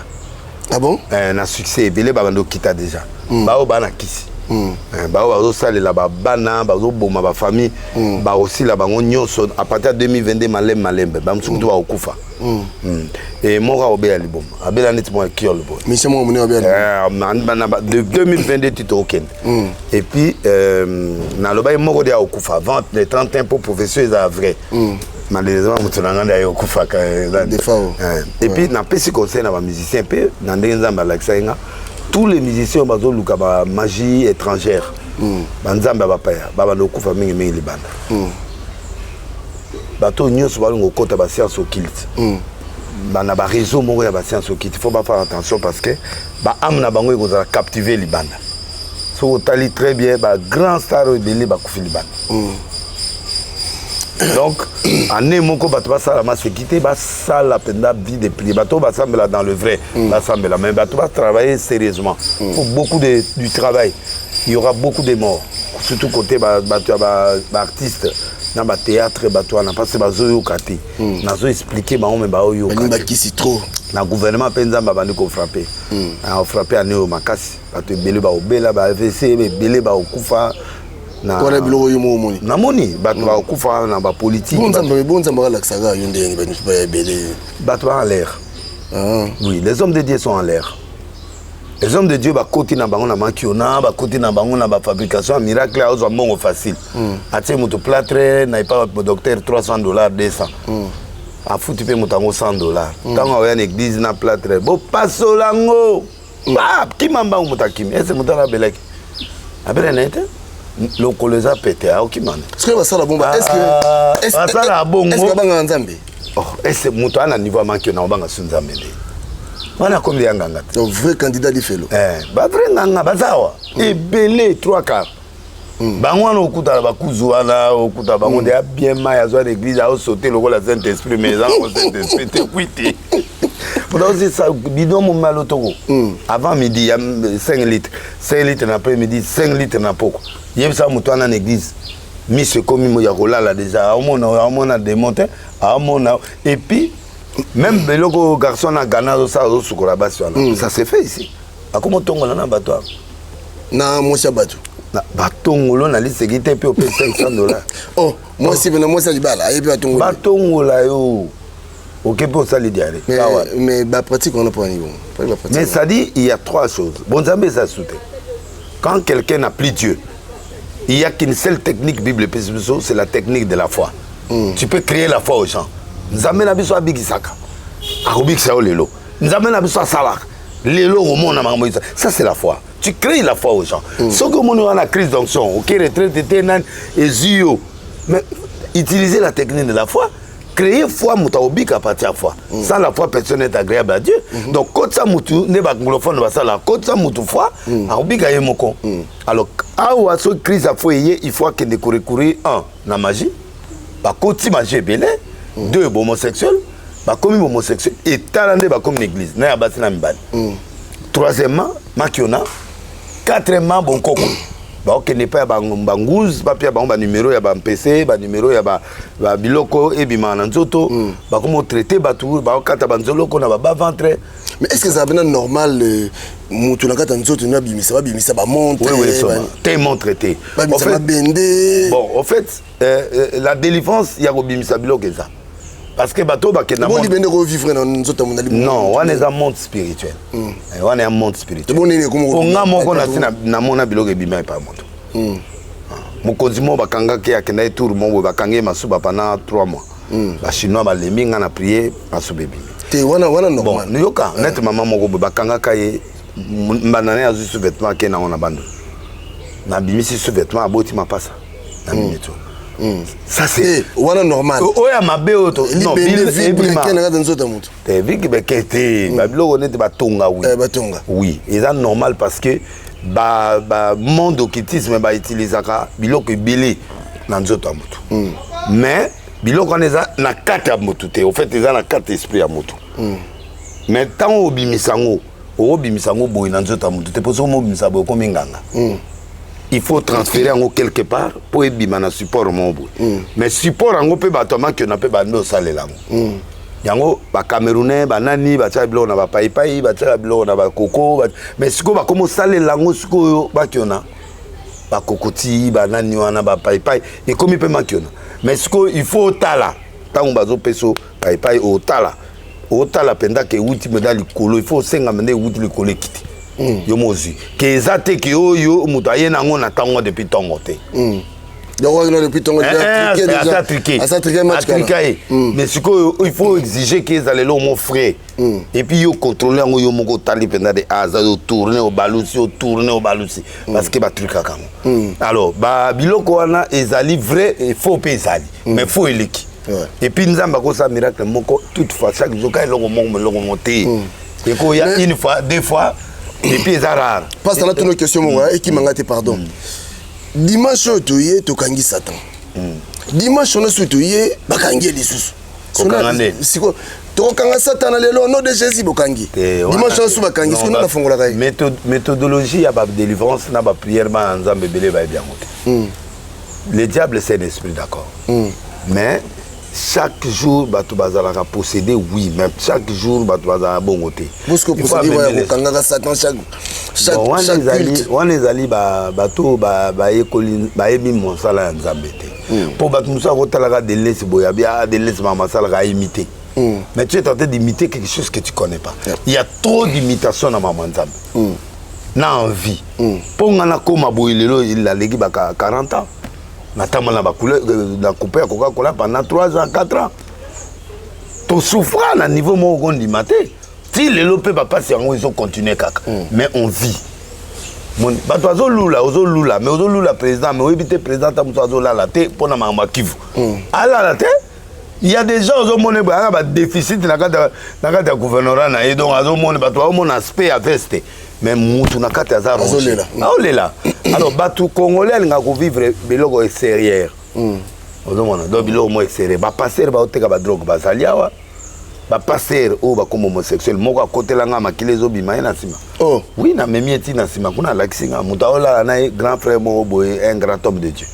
Ah bon? Na succès ebele babanda okita déjà, baoyo baa na kisi, baoyo bazosalela babana, bazoboma bafamille, bakosila bango nyonso à partir ya 2022, malembe malembe. Bamosusu kutu bakokufa. E moko akobela liboma, abela neti moko ekiole boye. Mission moko monene babela. De 2022 ti tokokende. Et puis nalobaki moko de akokufa avant le 31 mpo profession ezala vrai. Malheureusement moto na ngai nde aye okufaka. Defao. Et puis napesi conseil na bamusicien mpe na ndenge Nzambe alakisaki nga, tous les musiciens oyo bazoluka bamagie étrangère, banzambe ya bapaya, babanda kokufa mingimingi libanda. Bato oyo nyonso balinga kokɔta bascience occulte, na baréseau moko ya bascience occulte, il faut bafaire attention, parce que baâme na bango ekozala captive libanda. Soki otali très bien, bagrand star oyo ebele bakufi libanda. Donc Année moko, bato basala maseki te, basala mpenza vie de prière. Bato oyo basambela dans le vrai, basambela, mais bato batravailler sérieusement. Faut beaucoup du travail. Il y aura beaucoup de morts, surtout côté bato ya baartiste na bathéâtre. Bato wana, parce que bazoyoka te. Nazo expliquer bango, mais baoyoka balingi te. Bakisi trop. Na gouvernement mpe, Nzambe abandi kofrapper, afrapper année oyo makasi. Bato ebele baobela ba AVC, ebele baokufa na Wana biloko oyo mo omoni? Namoni bato bakokufa na bapolitique. Bo Nzambe, bo Nzambe akalakisaka yo ndenge bato baya ebele. Bato ba en l'air. Ah. Oui, les hommes de Dieu sont en l'air. Les hommes de Dieu bakoti na bango na makiona, bakoti na bango na bafabrication ya miracle. Aozwa mbongo facile, atie moto plâtre na epa docteur 300 $, 200, afuti mpe moto yango 100 $. Ntango aoya na église na plâtre, bopasola yango, kima mbango. Moto akimi. Ese moto wana abelaki, abele na ye te, lokolo eza pete, aokima ne. Soki basala bongo, Ah, basala bongo. est-ce babangaka Nzambe? Oh, ese moto ana niveau ya makiona, obanga su Nzambe nde wana akomi ya nganga te. Donc vrai candidat lifelo. Eh, bavrai nganga baza awa ebele, trois quarts bango wana. Okutana bakuzu wana, okuta bango nde bien mai azwa na église, aosaute lokola saint esprit mais eza nango saint esprit te. Kwi te, osisa bidon moma lotoko avant midi ya 5 litres, 5 litres na après midi, 5 litres na poko. Yebisa moto wana na église, miso ekomi ya kolala déjà, aomona démon te, aomona. Et puis même biloko garçon na Ghana azosala, azosukola basi wana, ça se fait ici. Akoma otongola na bato awa. Na mwasi ya bato? Batongolo na liseki te, mpe ope 500 $. Oh, mwasi mpe na mwasi ya libala ayebi batongolo? Batongola yo, oke mpe osali diarrhée. Mais bapratique wana mpo ani bon? Mais ça dit, il y a trois choses. Bon, Nzambe eza su te. Quand quelqu'un n'a plus Dieu, il y a qu'une seule technique. Bible epesi biso, c'est la technique de la foi. Tu peux créer la foi aux gens. Nzambe na biso abikisaka, akobikisa yo lelo. Nzambe na biso asalaka lelo, okomona makambo. Ça, c'est la foi. Tu crées la foi aux gens. Soki omoni wana crise d'onction, oke retraite te, nani ezwi yo, mais utiliser la technique de la foi, créer foi. Moto akobika à partir ya foi. Sans la foi, personne n'est agréable à Dieu. Donc kotisa motu nde baanglophone basala, kotisa motu foi, akobika ye moko. Alors awa, soki crise ya foi eye, il faut akende korecourir un na magie. Bakoti magie ebele. Deux, homosexuel. Bakomi homosexuel, etala nde bakomi na église na ya basi na mibali. Troisièmement, makiona. Quatrièmement, bonkoko. Baokende epai ya banguzi, bapia bango banumero ya bampese, banumero ya babiloko ebimaka na nzoto. Bakomi otraite bato, baokata banzoloko na babas-ventre. Mais est ce que ezala mpena normal, moto na kati ya nzoto no abimisa, babimisa bamontre? Te, montre te. Babimisa mabende. Bon, au fait, la délivrance ya kobimisa biloko eza parce que bato bakenda Libende kovivre na nzoto ya monali? Non, wana eza monde spirituel. Wana ya monde spirituel. Nga moko nasi namona biloko ebima epa moto. Mokonzi moko bakangaki, akendaki tour moko boye, bakangi ye masuba pendant 3 mois. Bachinois balembi nga na prier, masuba ebimi. Te, wana wana normal. Bon, yoka, nete mama moko boye bakangaka ye, mbanda na ye azwi sous-vêtement, ake nango na bando, nabimisi sous-vêtement, aboti mapasa na minute oyo. Ça, c'est wana normal. Oyo ya mabe oyo to non, ebima na kati ya nzoto ya moto. Te, viki beke te, babiloko neti batonga, oui. Batonga. Oui, eza normal parce que ba monde occultisme bautilisaka biloko ebele na nzoto ya motu. Mais biloko wana eza na kati ya motu te. Au fait, eza na kati esprit ya motu. Mais ntango obimisa yango, okobimisa yango boye na nzoto ya motu te, mpo soki omobimisa boye, okomi nganga. Il faut transférer yango quelque part mpo ebima na support moko boye. Mais support yango mpe, bato ya makiona mpe bandi osalela yango. Yango bacamerounais, banani batiaka biloko na bapaipai, batiaka biloko na bakoko. Mais sikoyo bakomi osalela yango. Sikoyo bakiona bakokoti, banani wana, bapaipai ekomi mpe makiona. Mais sikoyo il faut otala ntango bazopesa paipai, otala, otala mpenza ke ewuti mpenza likolo. Il faut osenga mpenza ewuti likolo, ekiti yo mozwi ke eza te ke oyo moto aye nango na ntango depuis ntongo te. Donc wana depuis ntongo. Asa truqué, atrika ye. Mais sikoyo il faut exiger ke ezala eloko mo frais et puis yo contrôle yango yo moko. Otali mpenza de aza, otourne, obalusi, otourne, obalusi, parce que batrukaka yango. Alors babiloko wana ezali vrai et faux mpe ezali, mais faux eleki. Et puis Nzambe akosala miracle moko toutefois chaque jour ka eloko moko, eloko moko te ekoya une fois, deux fois, et puis eza rare. Pasteur, natuna question moko ekimanga te, pardon. Dimanche oyo toye, tokangi Satan. Dimanche wana soki toye, bakangi ye lisusu. Kokanga nde? Siko tokokanga Satana lelo au nom de Jésus, bokangi. Dimanche wana su bakangi, soki nani afongolaka ye? Méthodologie ya badélivrance na baprière, bana Nzambe ebele bayebi yango te. Le diable, c'est un esprit, d'accord, mais chaque jour bato bazalaka possédé, oui, mais chaque jour bato bazalaka bongo te. Bosiko Il faut possédé amener waya kokangaka Satan chaque Bon, wana chaque ezali culte. Wana ezali bato oyo bayekoli, bayebi mosala ya Nzambe te, mpo bato mosusu akotalaka Delesi boye, abi ah, Delesi mama asalaka, aimite. Mais tu es en train d'imiter quelque chose que tu connais pas. Il y a trop d'imitation na mama Nzambe na envie. Mpo nga nakóma boye lelo, naleki baka 40 ans, natambola na bacouleur, na coupe ya Coca-Cola pendant 3 ans, 4 ans. Tosouffra na niveau moko kondima te. Ti lelo mpe bapasi yango ezocontinue kaka, mais on vit. Moni bato azolula, ozolula, mais ozolula président, mais oyebi te président ta mosu azolala te mpo na makambo ya Kivu, alala te. Il y a des gens ozomona boye aka badéficit na kati ya gouvernorat na ye, donc azomona bato baomona aspect ya veste, mais mutu na kati aza rongé. Azolela. Aolela. Alors bato congolais alingaka kovivre biloko extérieur, ozomona. Donc biloko mo extérieur, bapasteur baoteka badrogue bazali awa, bapasteur oyo bakoma homosexuel. Moko akotelanga, makili ezobima ye na nsima. Oh. Oui, namemi ye ti na nsima kuna, alakisi nga moto aolala na ye, grand frère moko boye, un grand homme de Dieu.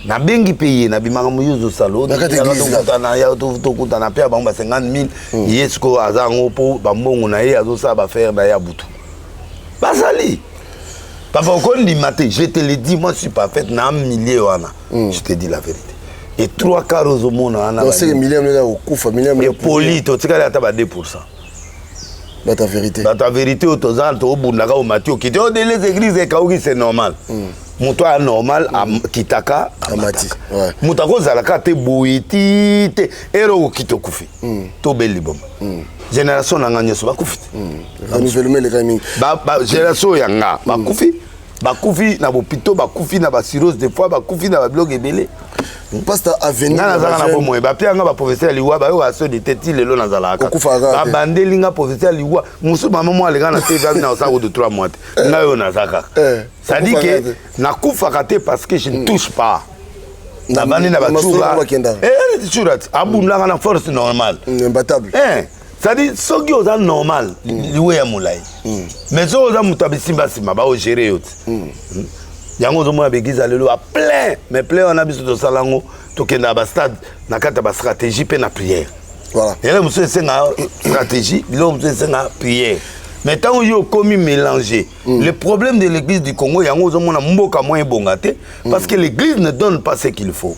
Nabengi mpe ye, nabimaka moyuzu salo. Na kati ya église. Tokutana ya tokutana mpe ya bango ba 50 000. Ye sikoyo aza yango mpo bambongo na ye, azosala baaffaire na ye ya butu. Bazali papa, okondima te, je te le dis, moi je suis parfaite na milieu wana, je te dis la vérité. Et trois quarts ozomona wana. Donc c'est que million eza kokufa, million. Epoli, totikali ata ba 2%. Bato ya vérité. Bato ya vérité oyo toza, tobundaka. Omati, okiti, o les églises ekauki, c'est normal. Moto aya normal, akitaka. Amati. Amataka. Moto akozalaka te boye ti te ere okokita, okufi, tobeli liboma. Génération na nga nyonso bakufi te. Renouvellement elekaki mingi. Génération oyo ya nga bakufi, bakufi na bopito, bakufi na bacirrhose des fois, bakufi na babiloko ebele. Pasteur, avenir Nga nazalaka na ya bomoi, bapia nga baprofesseur ya liwa, bayoka soni te. Ti lelo nazalaka. Okufaka kaka te. Babandeli nga professeur ya liwa mosusu, mama mo alenga na TV, abi na osala kutu 3 mois te, ngai oyo naza kaka. C'est-à-dire Okufaka que te. nakufaka te parce que je ne touche pas, navandi na na masolo batura. bakendaka. Tsura ti abundaka na force normale. Imbattable. C'est-à-dire soki oza normal, liwe ya molai, mais soki oza moto ya bisimbasimba, baogérer yo ti. Yango ozomona baeglise ya lelo baplein, mais plein wana biso tosala yango, tokendaka bastade na kati ya bastratégie mpe na prière. Eloko mosusu esenga stratégie, biloko mosusu esenga prière, mais ntango yo okomi mélanger. Le problème de l'église du Congo, yango ozomona mboka mwa ebonga te, parce que l'église ne donne pas ce qu'il faut.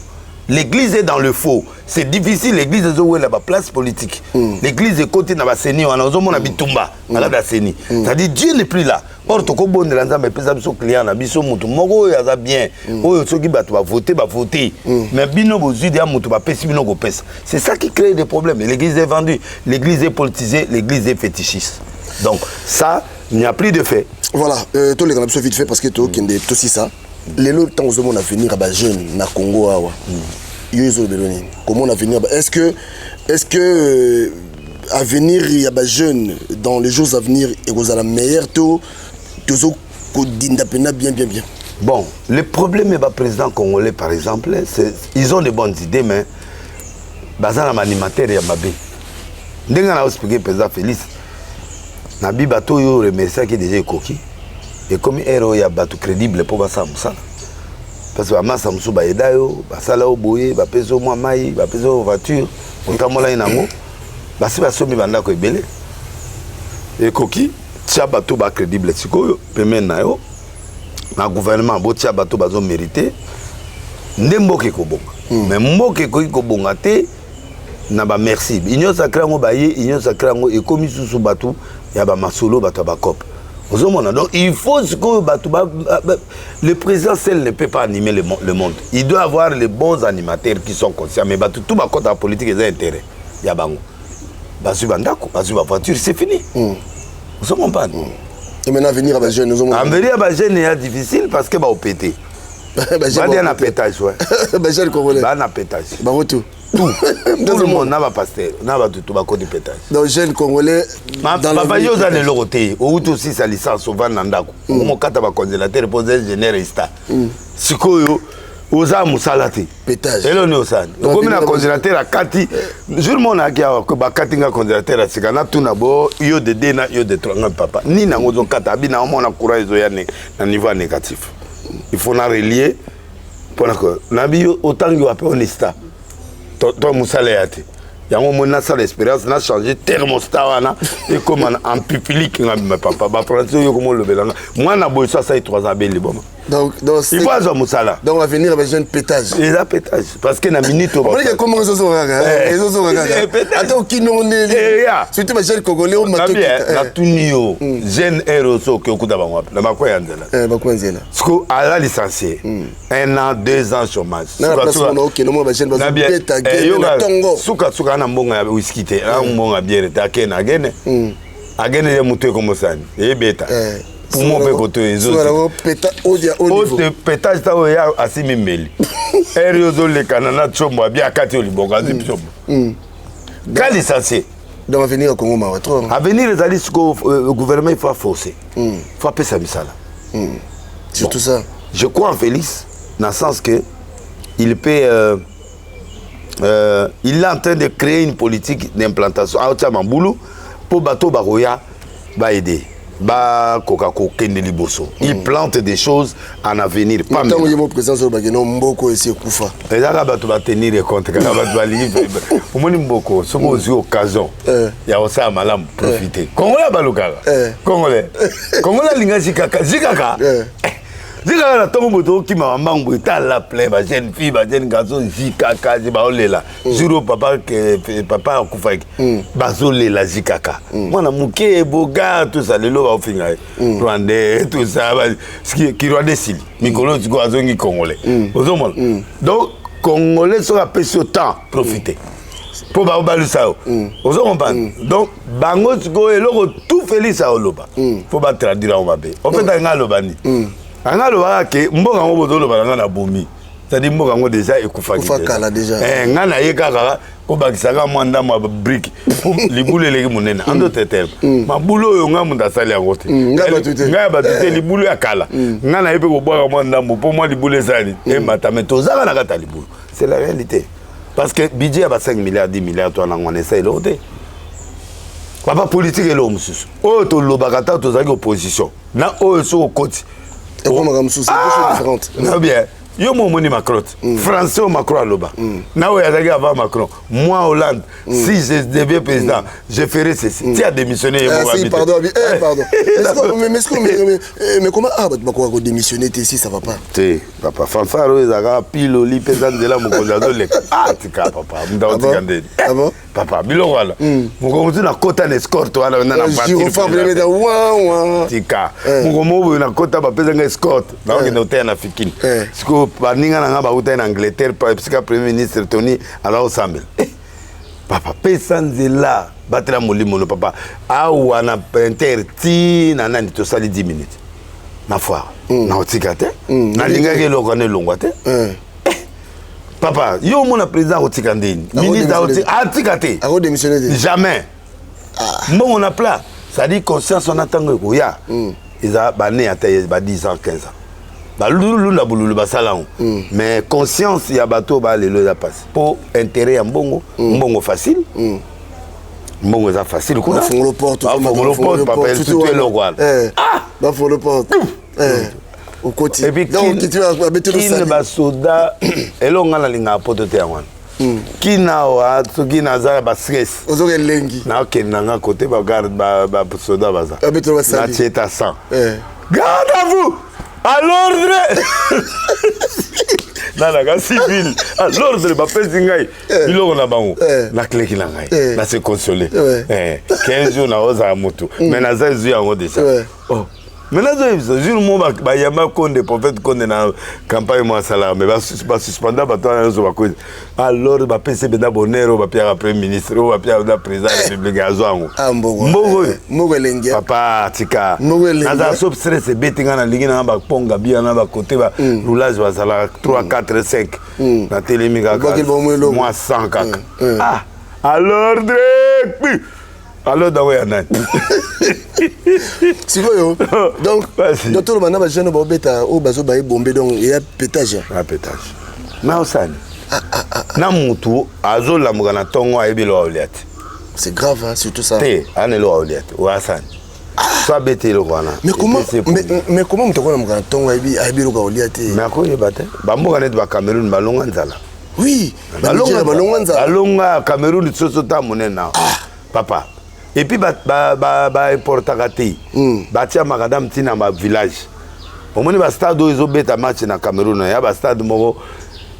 L'église est dans le faux, c'est difficile. L'église ezowela baplace politique, l'église ekoti na baCENI wana, ozomona bitumba na kati ya CENI. C'est-à-dire Dieu n'est plus là. Or tokobondela Nzambe epesa biso client na biso, motu moko oyo aza bien, oyo soki bato bavote, bavote, mais bino bozwi deya moto bapesi bino kopesa. C'est ça qui crée des problèmes. L'église est vendue, l'église est politisée, l'église est fétichiste, donc ça, il n'y a plus de fait. Voilà, toleka na biso vite fait parce que tokende tosisa. Lelo ntango ozomona avenir ya bajeune na Congo awa, yo ezolobelo nini? Komona avenir, est ce que avenir ya bajeune dans les jours à venir ekozala meilleur to tozokodinda mpena bien bien bien? Bon, le problème est président congolais, par exemple, ils ont de bonnes idées, mais baza na animateur ya mabe. Ndenge na expliqué président Félix, na bi bato oyo remerciaki déjà, ekoki, ekomi ere oyo ya bato crédible mpo basala mosala, parce que bamasa mosusu bayeda yo, basala yo boye, bapesi yo mwa mai, bapesi yo voiture, otambola ye nango, basi basombi bandako ebele. Ekoki tia bato bacrédible sikoyo pembeni na yo na gouvernement, botia bato bazomérite nde mboka ekobonga. Mais mboka ekoki kobonga te na bamerci. Union sacrée yango baye, union sacrée yango ekomi susu bato ya bamasolo, bato ya bacope, ozomona. Donc il faut sikoyo bato le président seul ne peut pas animer le monde. Il doit avoir les bons animateurs qui sont conscients. Mais bato tout bakota ya politique, eza intérêt ya bango, bazwi bandako, bazwi bavoiture, c'est fini. Ozo comprendre? Et maintenant, avenir ya bajeune ozomona? Avenir ya bajeune ya difficile parce que baopete badia na pétage, ouais. Bajeune congolais. Baa na pétage. Bango tout. Tout, tout le monde, na bapasteur, na bato to bakoti pétage. Donc jeune congolais. Papa, yo oza na eloko te, outi osisa licence, ovanda na ndako, okomokata bacongélateur mpo oza ingénieur esta. Sikoyo Oza mosala te, elo nini osali? Okomi na congélateur, akati jour mo nayaki awa, bakati nga congélateur ya sika. Natuna bo yo de 2 na yo de 3. Nga papa, nini yango ozokata? Abi na omona courant ezoya na niveau ya négatif, il faut na relier mpona ko nabi. Yo otangi wapi? Onista to mosala ya te. Yango omoni, nasala expérience, na change thermostat wana, ekóma en public. Nga bima papa, bafrançais oyo koma olobelanga mwana boye, so asali 3 ans, abeli boma. Donc, il faut azwa mosala. Donc avenir ya bajeune, pétage. Eza pétage, parce que na minute oyo omonike komoko ezozonga kaka, ezozonga kaka, ata okimi yango ndenge, surtout bajeune congolais oyo matoki. Natuni yo, jeune aire oso oke okuta bango wapi? Na bakwa ya nzela. Bakwa ya nzela. Siko aza licencié, un an, 2 ans chômage. Na place wana okende omona bajeune bazobeta gene na ntongo. Sukasuka na mbongo ya whisky te, na mbongo ya bière te, akende agene agene ye motu ekomosani eyebeta poumon mpe koto. Ezopetage ta oyo ya asimi mbeli ere ozolekana na tsombo abi akati oyo libongo azwi tsombo ka licencié. Donc avenir ya Congo, mawa trop. Avenir ezali sikoyo, gouvernement il faut aforcer, faut apesa misala. Surtout ça. Je crois en Félix dans le sens que il peut il est en train de créer une politique d'implantation, aotia mabulu mpo bato bakoya baaider, bakoka kokende liboso. Il plante des choses en avenir, pas ntango ye mo présidence oyo bakende mboko esi ekufa. Ezaka bato batenir compte kaka bato balingi. Omoni mboko, soki ozwi occasion ya kosala malamu, profite. Congolais balukaka congolais, congolais alinga zikaka zikaka zikaka na ntongo boye. Tokokima bambangu boye, tala plein bajeune fille, bajeune garçon, zikaka baolela. Jour oyo papa papa akufaki, bazolela zikaka, mwana moke boga tout ça. Lelo baofinga ye rwandais, tout ça. Ki rwandais esili mikolo, sikoyo azongi congolais. Ozomona, donc congolais soki apesi yo temps, profite mpo baobalusa yo. Ozo comprendre? Donc bango sikoyo, eloko tout Félix aoloba, mpo batraduire yango mabe. En fait, anga aloba nini? Anga alobaka ke mboka yango bozoloba na nga na bomi, c'est-à-dire mboka yango déjà ekufaki. Nga na ye kaka kobakisaka mwa ndambo ya brique, libulu eleki monene. En d'autres termes, mabulu oyo nga moto asali yango te, ngai ya bato te, libulu ya kala. Nga na ye mpe kobwaka mwa ndambo mpo mwa libulu esali emata, mais tozaka na kati ya libulu. C'est la réalité, parce que budget ya ba 5 milliards, 10 milliards to wana wana esa eloko te, papa. Politique eloko mosusu oyo tolobaka ntango tozalaki opposition na oyo soki okoti ekomaka mosusu différente. Na bien, yo mo omoni Macron te, français oyo Macron aloba na oyo azalaki avant Macron: moi Hollande, si je deviens président, je ferai ceci. Ti a démissionné ye moko. Si, pardon, eh, pardon. Mais, mais comment, ah, bato bakoka kodémissionner te si ça va pas? Te papa, fanfare oyo ezalaka piloli mpe eza nzela, mokonzi azoleka. Ah, tika papa, moto akotika ndeni papa biloko wana? Mokongo tu nakota na escorte wana na tika moko moko boye, nakota, bapesanga escorte, nakokende koteya na Fikini. Sikoyo baninga na nga bautai na Angleterre, esika premier ministre Tony aza kosambela. Papa, pesa nzela, batela molimo no papa. Awa na inter ti na nani, tosali 10 minutes na foire, nakotika te. Nalingaki eloko wana elongwa te. Papa, yo omona président akotika ndeni? Ministre atika te. Jamais. Mbongo na plat, c'est-à-dire conscience wana ntango ekoya, eza bane ata ba 10 ans, 15 ans, balulula bululu basala yango. Mais conscience ya bato oyo balelo eza mpasi mpo intérêt ya mbongo, mbongo facile, mbongo eza facile kuna. Bafungolo porte. Bafungolo porte, papa, surtout eloko wana. Bafungolo porte, okoti. Et puis kine basoda, eloko nga nalingaka poto te yango wana. Kina awa, soki naza na bastress, ozoka elengi. Nakokende na nga kote bagarde, basoda baza, natie eta 100, garde à vous, à l'ordre, nanaka civil, à l'ordre, bapesi ngai biloko na bango, nakleki na ngai, nase console. 15 jours naozala motu, mais naza ezwi yango déjà. Oh, mais nazoyebisa, jour mo bayamba Konde, prophète Konde, na campagne mo asalaka, mais basuspenda bato wana nyonso bakozi. Alors bapesi mpenza bonheur oyo bapiaka premier ministre, oyo bapiaka na président ya république, azwa yango. Mbongo oyo, mbongo elengi. Papa, tika, naza so stress ebeti nga, nalingi nanga baponga bia na bakote ba roulage bazalaka 3, 4, 5, natelemi kaka mwa 100 kaka. Ah, à l'ordre, alors dango ya nani? Sikoyo donc toloba na bajeune baobeta oyo bazoba ebombe, donc eya pétage. Ah, pétage. Mais osani na mutu azolamuka na ntongo, ayebi eloko aolia te. C'est grave, hein, surtout ça. Te, ana eloko aolia te, oyo asani so abeti eloko wana. Mais comment, mais comment moto akolamuka na ntongo, ayebi eloko aolia te? Mais akoyeba te. Bamboka neti Bacameroun balonga nzala. Oui, balongwa nzala. Balonga. Cameroun soso ta monene na papa, et puis baimportaka te, batia makadam ntina bavillage. Omoni bastade oyo ezobeta match na Cameroun, ya bastade moko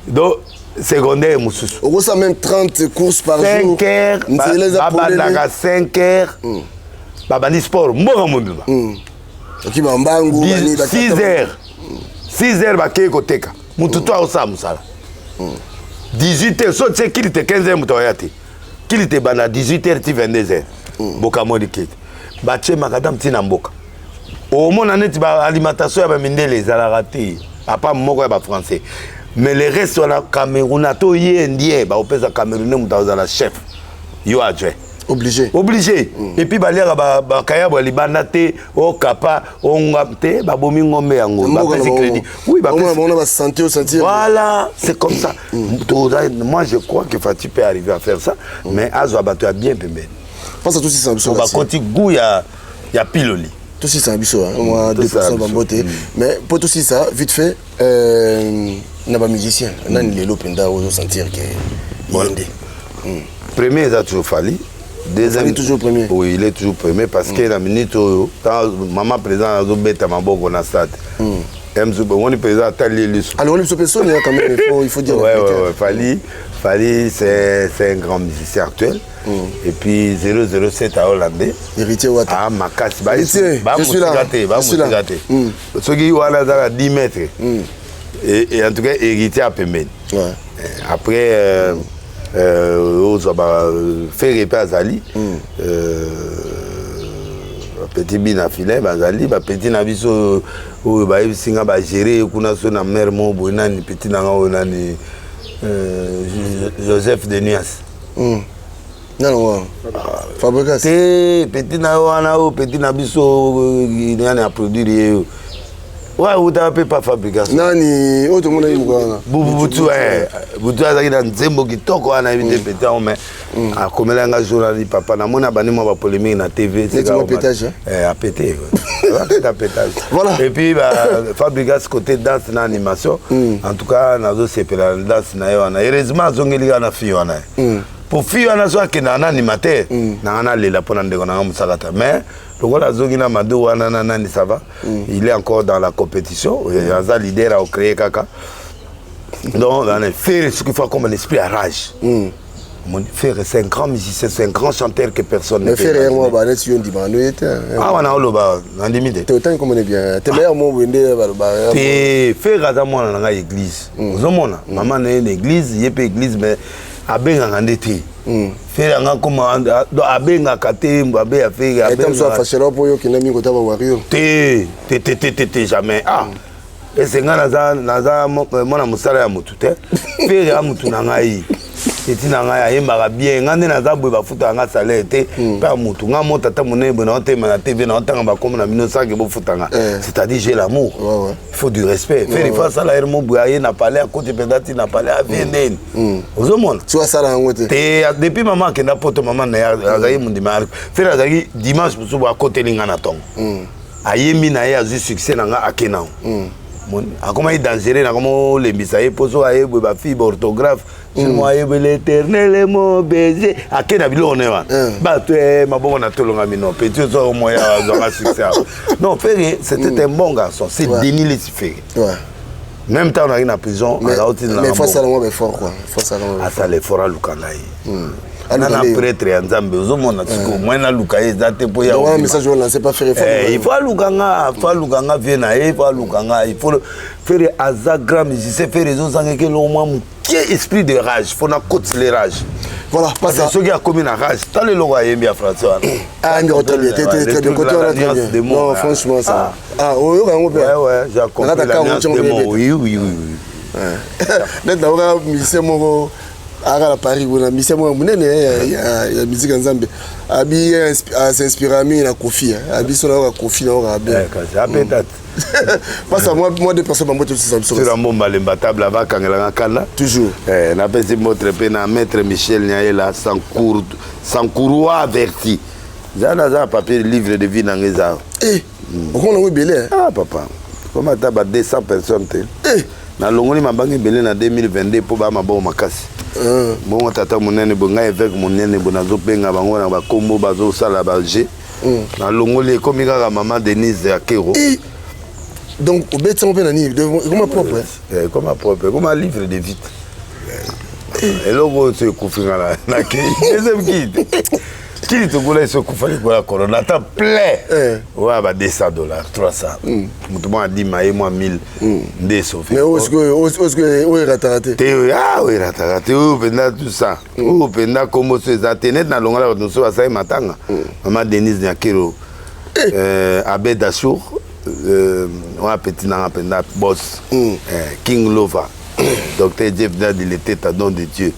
donc secondaire mosusu. Okosala même 30 courses par jour. 5 heures babandaka, 5 heures babandi sport, mboka mobimba. Oki bambangu. 6 heures, 6 heures bakei koteka, mutu to aosala mosala. 18 heures so tie kili te, 15 heures moto aya te. Kili te banda 18 heures ti 22 heures. Bokamoli kete batie makadam ntina mboka, omona neti baalimentation ya bamindele ezalaka te, apa moko ya bafrançais, mais le reste wana Cameroun, ata oye indien, baopesa Camerounais moto azala chef, yo adjoint. Obligé. Obligé. Et puis baliaka bakayabo ya libanda te, okapa onga te, babomi ngombe yango, bapesi crédit. Oui, basanté osentir. Voilà, c'est comme ça. Moi, je crois que Fatshi peut arriver à faire ça, mais azwa bato ya bien pembeni. Pense à tout ça. Biso bakoti goût ya piloli. Tosisa biso mwa 2 bambote, mais po tosisa vite fait na bamusicien, nani lelo mpenza ozosentir ke ye nde? Premier eza toujours Fally. Deuxième, toujours premier. Oui, il est toujours premier, parce que na minute oyo, mama président azobeta maboko na stade, omoni président atali ye liso. Alors biso mpe soni quand même, il faut dire. Ouais, Fally, Fally, c'est un grand musicien actuel. Et puis 007 à Hollande. Héritier Wata. Ah, makasi. Bamusika te, bamusika te. Soki wana aza na 10 mètres. Et en tout cas, héritier à pembeni. Après, ozwa ba Ferre mpe azali. Bapeti bina filet bazali, bapeti na biso oyo bayebisi nga bagere kuna so na mare moko boye, nani, petit na nga oyo nani, Joseph de Nuas. Nano wana Fabregas? Te, petit na yo wana oyo, petit na biso nani aproduire ye oyo oyo awutaka mpe pa Fabregas. Nani oyo tomonaki moko wana? Butu, butu azalaki na nzembo kitoko wana, yebi te petit yango, mais akomela nga journali, papa namoni abandi mwa bapolémique na TV. Apete apétage. Voilà. Et puis Fabregas, côté danse na animation, en tout cas nazosepela na danse na ye wana. Heureusement azongeli kaka na fille wana. Po fille wana so akendaka na animateur nanga, nalela mpo na ndeko nanga mosaka ta, mais lokola azongi na mado wana na nani, ça va, il est encore dans la compétition, aza leader, aocréer kaka. Donc Ferre, ce qu'il faut comme un esprit à rage. Ferre, c'est un grand musicien, c'est un grand chanteur que personne ne peut. Ferre, moi, bah, neti yo ndima no ete. Ah, wana oloba, nandimi te. Te, otangi komona bien. Te, meilleur mo wende baloba. Te, Ferre aza mwana na ngai église. Ozomona, mama na ye na église, ye mpe église, mais abengaka nde te. Ferre anga koma abengaka te, abe ya Ferre. Abenga afashela po yo okenda mingi kota ba Wario. Te, te, te, te, te, te, jamais. Ah. Ese ngai naza mwana mosala ya motu te. Ferre ya motu na ngai, eti na ngai ayembaka bien. Ngai nde naza boye, bafutaka nga salaire te mpe ya motu. Ngai mo tata monene boye, naotema na TV, naotanga bakoma na bino sanke bofutanga, c'est-à-dire j'ai l'amour, il faut du respect. Ferre, il faut asala ere mo boye, aye na palais, akoti mpenza ti na palais, avie ndeni, ozomona. So asala yango te. Te, depuis mama akenda poto, mama na ye azalaki mondima. Ferre azalaki dimanche mosusu boye, akoteli nga na ntongo, ayembi na ye, azwi succès na nga, ake nango, akomaki dangereux, nakoma olembisa ye mpo so ayebwe bafille baorthographe seulement, ayebwe "L'éternel mon berger", ake na biloko ne wana, bato mabongo na tolonga mino petit ozo moya azwaka succès awa. Non, Ferre, c'était un bon garçon, c'est Denis Lessie Ferre. Même temps nazalaki na prison. Mais faut asala ngo effort quoi, faut asala. Asala effort, aluka ngai nga na prêtre ya Nzambe, ozomona sikoyo moyen naluka ye eza te mpo ya message oyo lancé pas Ferre. Il faut aluka nga, faut aluka nga vie na ye, faut aluka nga. Il faut, Ferre aza grand musicien. Ferre ezozangaki eloko mwa moke, esprit de rage, faut nakotisa le rage. Voilà. Parce soki akomi na rage, tala eloko ayembi ya français wana. Ah, ndeko, très bien, très très bien, côté wana très bien. Non, franchement ça, ah, oyoka yango mpe. Ouais, j'ai compris la nuance de mots, oui. Net nayoka musicien moko. Aka na Paris kuna, musicien moko ya monene ya musique ya Nzambe. Abi s'inspira mingi na Kofi. Abi so nayoka Kofi, nayoka bien. Kasi apeta. Pasa moi deux personnes, bambote tosisa biso. Sura Mbomba Lemba Table, abakangelanga kanda. Toujours. Napesi mbote mpe na maître Michel Nyaela Sankuroa averti. Eza naza na papier, livre de vie nanga eza. Okomona yango ebele. Ah papa, koma ata ba 200 personnes te. Nalongoli mabanga ebele na 2022 mpo baa maboko makasi. Bongo tata monene boye, ngai évêque monene boye, nazobenga bango na bakombo, bazosala baje. Nalongoli, ekomi kaka mama Denise Akero. Donc obeti yango mpe na nini, ekoma propre. Ekoma propre, ekoma livre de vie. Eloko oyo so ekufi, nga nakei deuxième kiti. Kili tokola eso ekufa likolo ya corona, ata plein oyo ba 200 $, 300, moto moko adima ye mwa 1000 nde esauve. Mais oyo sikoyo, oyo erataka te? Te, oyo erataka te, oyo mpenza tout ça, oyo mpenza nkombo so eza te. Neti nalongola bato mosusu basali matanga, mama Denise Nyakero, Abed Assour wana, petit nanga mpenza, boss King Lova, docteur Jeff Dadi Leteta, don de Dieu.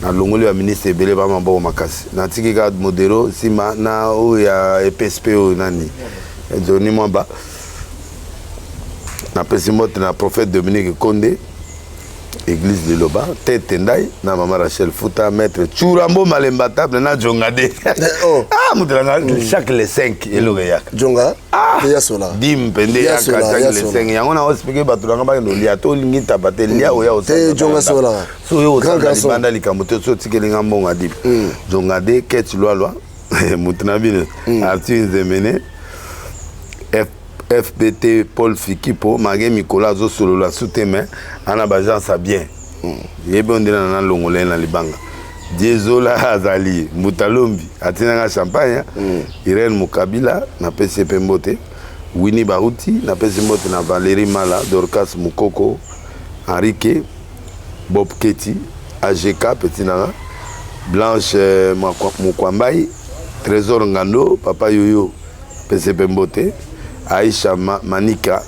Nalongoli baministre ebele, bamaboko makasi. Natiki kaka modero nsima na oyo ya EPSP, oyo nani, Joni Mwamba. Napesi mbote na prophète Dominique Konde, église Liloba Tete Ndai, na mama Rachel Futa, maître Churambo Malemba Table na Jonga de. Ah, moto nanga, chaque le 5 eloko eyaka. Jonga ya sola. Dim mpe eyaka chaque le 5. Yango na expliquer bato nanga, bakende olia to olingi ntaba te, lia oya. Te, Jonga sola. So oyo osala libanda, likambo te. So otikeli nga mbongo ya dim, Jonga de Ket Lwalwa, moto na bino, Arthur Nzemene, FBT, Paul Fikipo mage. Mikolo azosolola su te, mais ana baagence ya bien. Yebi oyo nde na nalongola ye na libanga. Diezola azali mbuta lombi, atinanga champagne. Irene Mokabila, napesi ye mpe mbote. Winnie Baruti, napesi mbote na Valérie Mala, Dorcas Mukoko, Henrique Bob Keti, AGK, petit nanga, Blanche Mukwambai, Trésor Ngando, papa Yoyo, pesi mpe mbote. Aisha Manika,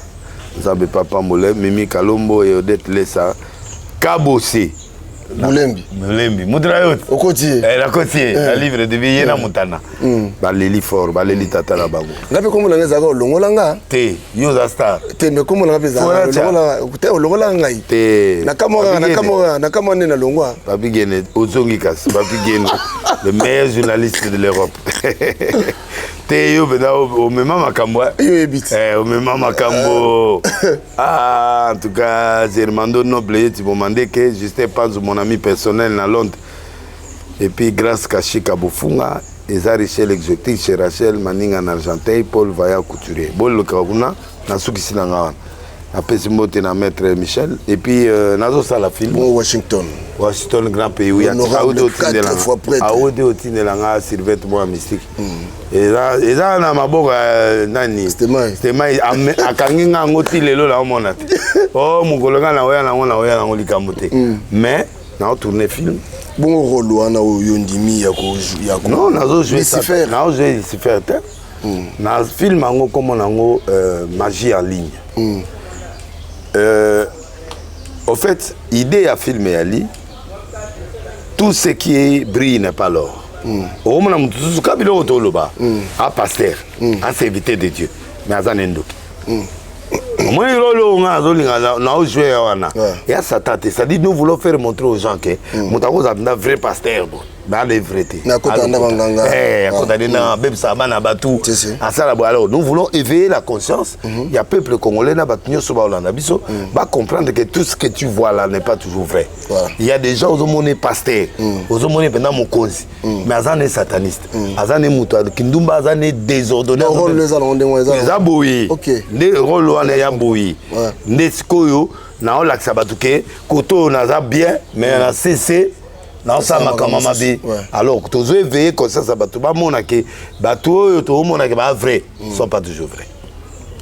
Nzambe papa Mole, Mimi Kalombo et Odette Lesa Kabose. Mulembi. Mulembi mutu na yo. Okoti ye. Nakoti ye na livre de vie, ye na mutana baleli fort, baleli tata na bango. Nga mpe kombo na nga ezalaka olongola nga. Te, yo oza star. Te, mais kombo na nga mpe ezalaka te olongola ngai. Te. Nakamwa nde nalongwa. Papi Gene ozongi kasi. Papi Gene, le meilleur journaliste de l'Europe. Te, yo mpenza omema makambo. Yo yebi ti. Omema makambo. Ah, en tout cas, Germando Noble Yeti Bomandeke, Justin Panzu, mon ami personnel na Londres, et puis Grâce Kashika Bofunga, eza Richel Exotique chez Rachel Maninga na Argenteuil, Paul Vaya Couturier, bolukaka kuna. Nasukisi na nga wana. Napesi mbote na maître Michel et puis nazosala film. Bon, Washington. Washington, grand pays, oui. Audi otindela nga survêtement mwa mystique, eza na maboko ya nani, Stemai akangi nga yango ti lelo, naomona te. O mokolo nga naoya nango, naoya nango, likambo te. Mais naotourne film. Bongo rôle wana oyo yo ndimi ya ko? Non, nazojouer, Lucifer te. Na film yango, kombo nango Magie en ligne. Au fait, idée ya film eyali: tout ce qui brille n'est pas l'or. Okomona motu susu ka biloko toloba, a pasteur, a serviteur de Dieu, mais aza na ndoki. Omoni rôle oyo nga azolinga naojouer ya wana ya Satan te. C'est-à-dire, nous voulons faire montrer aux gens que moto akozala mpenza vrai pasteur, bon, dans vrai te. Akota nda banganga. Akota nde na abebisaka bana batu, asala boye. Alors nous voulons éveiller la conscience ya peuple congolais na bato nyonso baolanda biso, bacomprendre que tout ce que tu vois là n'est pas toujours vrai. Il y a des gens, ozomona pasteur, ozomona mpenza mokonzi, mais aza ne sataniste, aza ne moto kindumba, aza ne désordonné. Eza boye nde rôle wana ya boye nde sikoyo naolakisa bato ke koto oyo naza bien, mais na cc naosala makambo mabe. Alors tozo éveiller conscience ya bato, bamona ke bato oyo toomona ke baa vrai sont pas toujours vrai.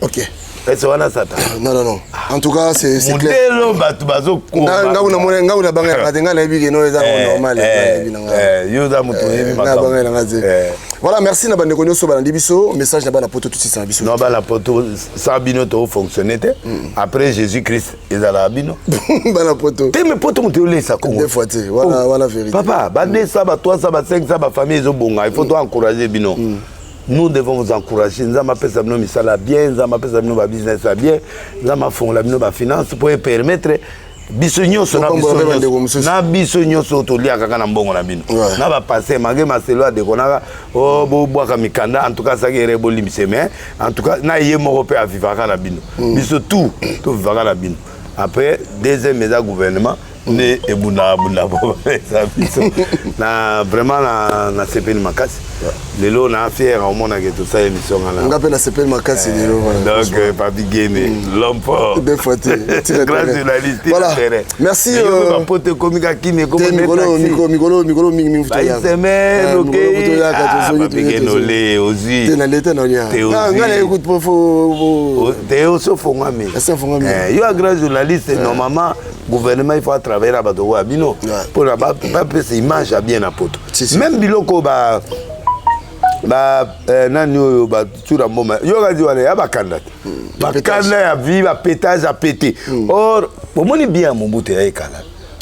Ok. Ese wana satan. Non non non. En tout cas c'est c'est clair. Modelo bato bazokoma. Nga una mona nga una banga na nga nayebi ke no eza eh, normal eh, nayebi na nga. Eh, yo za moto oyebi makambo. Na banga na nga te. Voilà, merci na bandeko nyonso balandi biso message na bana poto tout na biso. Non bana poto sans bino to fonctionner te. Mm. Après Jésus Christ ezala bino. Bana poto. Te mais poto moto olesa Congo. Des fois te. Voilà, oh. voilà vérité. Papa, ba 200 ba 300 ba 500 ba famille ezo bonga, il faut mm. to encourager bino. Mm. Nous devons vous encourager. Nzambe apesa bino misala bien, Nzambe apesa bino ba business ya bien, Nzambe afongola bino ba finance pour permettre biso nyonso na biso na biso nyonso toliaka kaka na mbongo na bino na bapaster malgré maselo adekonaka oh, bobwaka mikanda en tout cas asaki ere bolimbise mais en tout cas na ye moko mpe avivaka na bino mm. biso tout tovivaka na bino après deuxième eza gouvernement nde ebundaka bunda po eza biso na vraiment na nasepeli makasi lelo na fier omonake tosala émission nga nga mpe nasepeli makasi eh, lelo donc euh, papi gene mm. l'homme fort deux fois te grand journaliste voilà merci euh, bapoto ekomi kakini ekomi mikolo mikolo mingi mingi baisemaine okeipapi gene ole ozwi te na leta na olia nga na écoute po te osofongwami eh, yo a grand journaliste normalement gouvernement il faut atravailler na bato oyo bino mpona bapesa image ya bien na poto même biloko ba ba eh, nani oyo batura mboma yokazi wana ya bakanda te hmm. bakanda ya vie bapetage ya pete hmm. or omoni bien ya mobutu ya ekala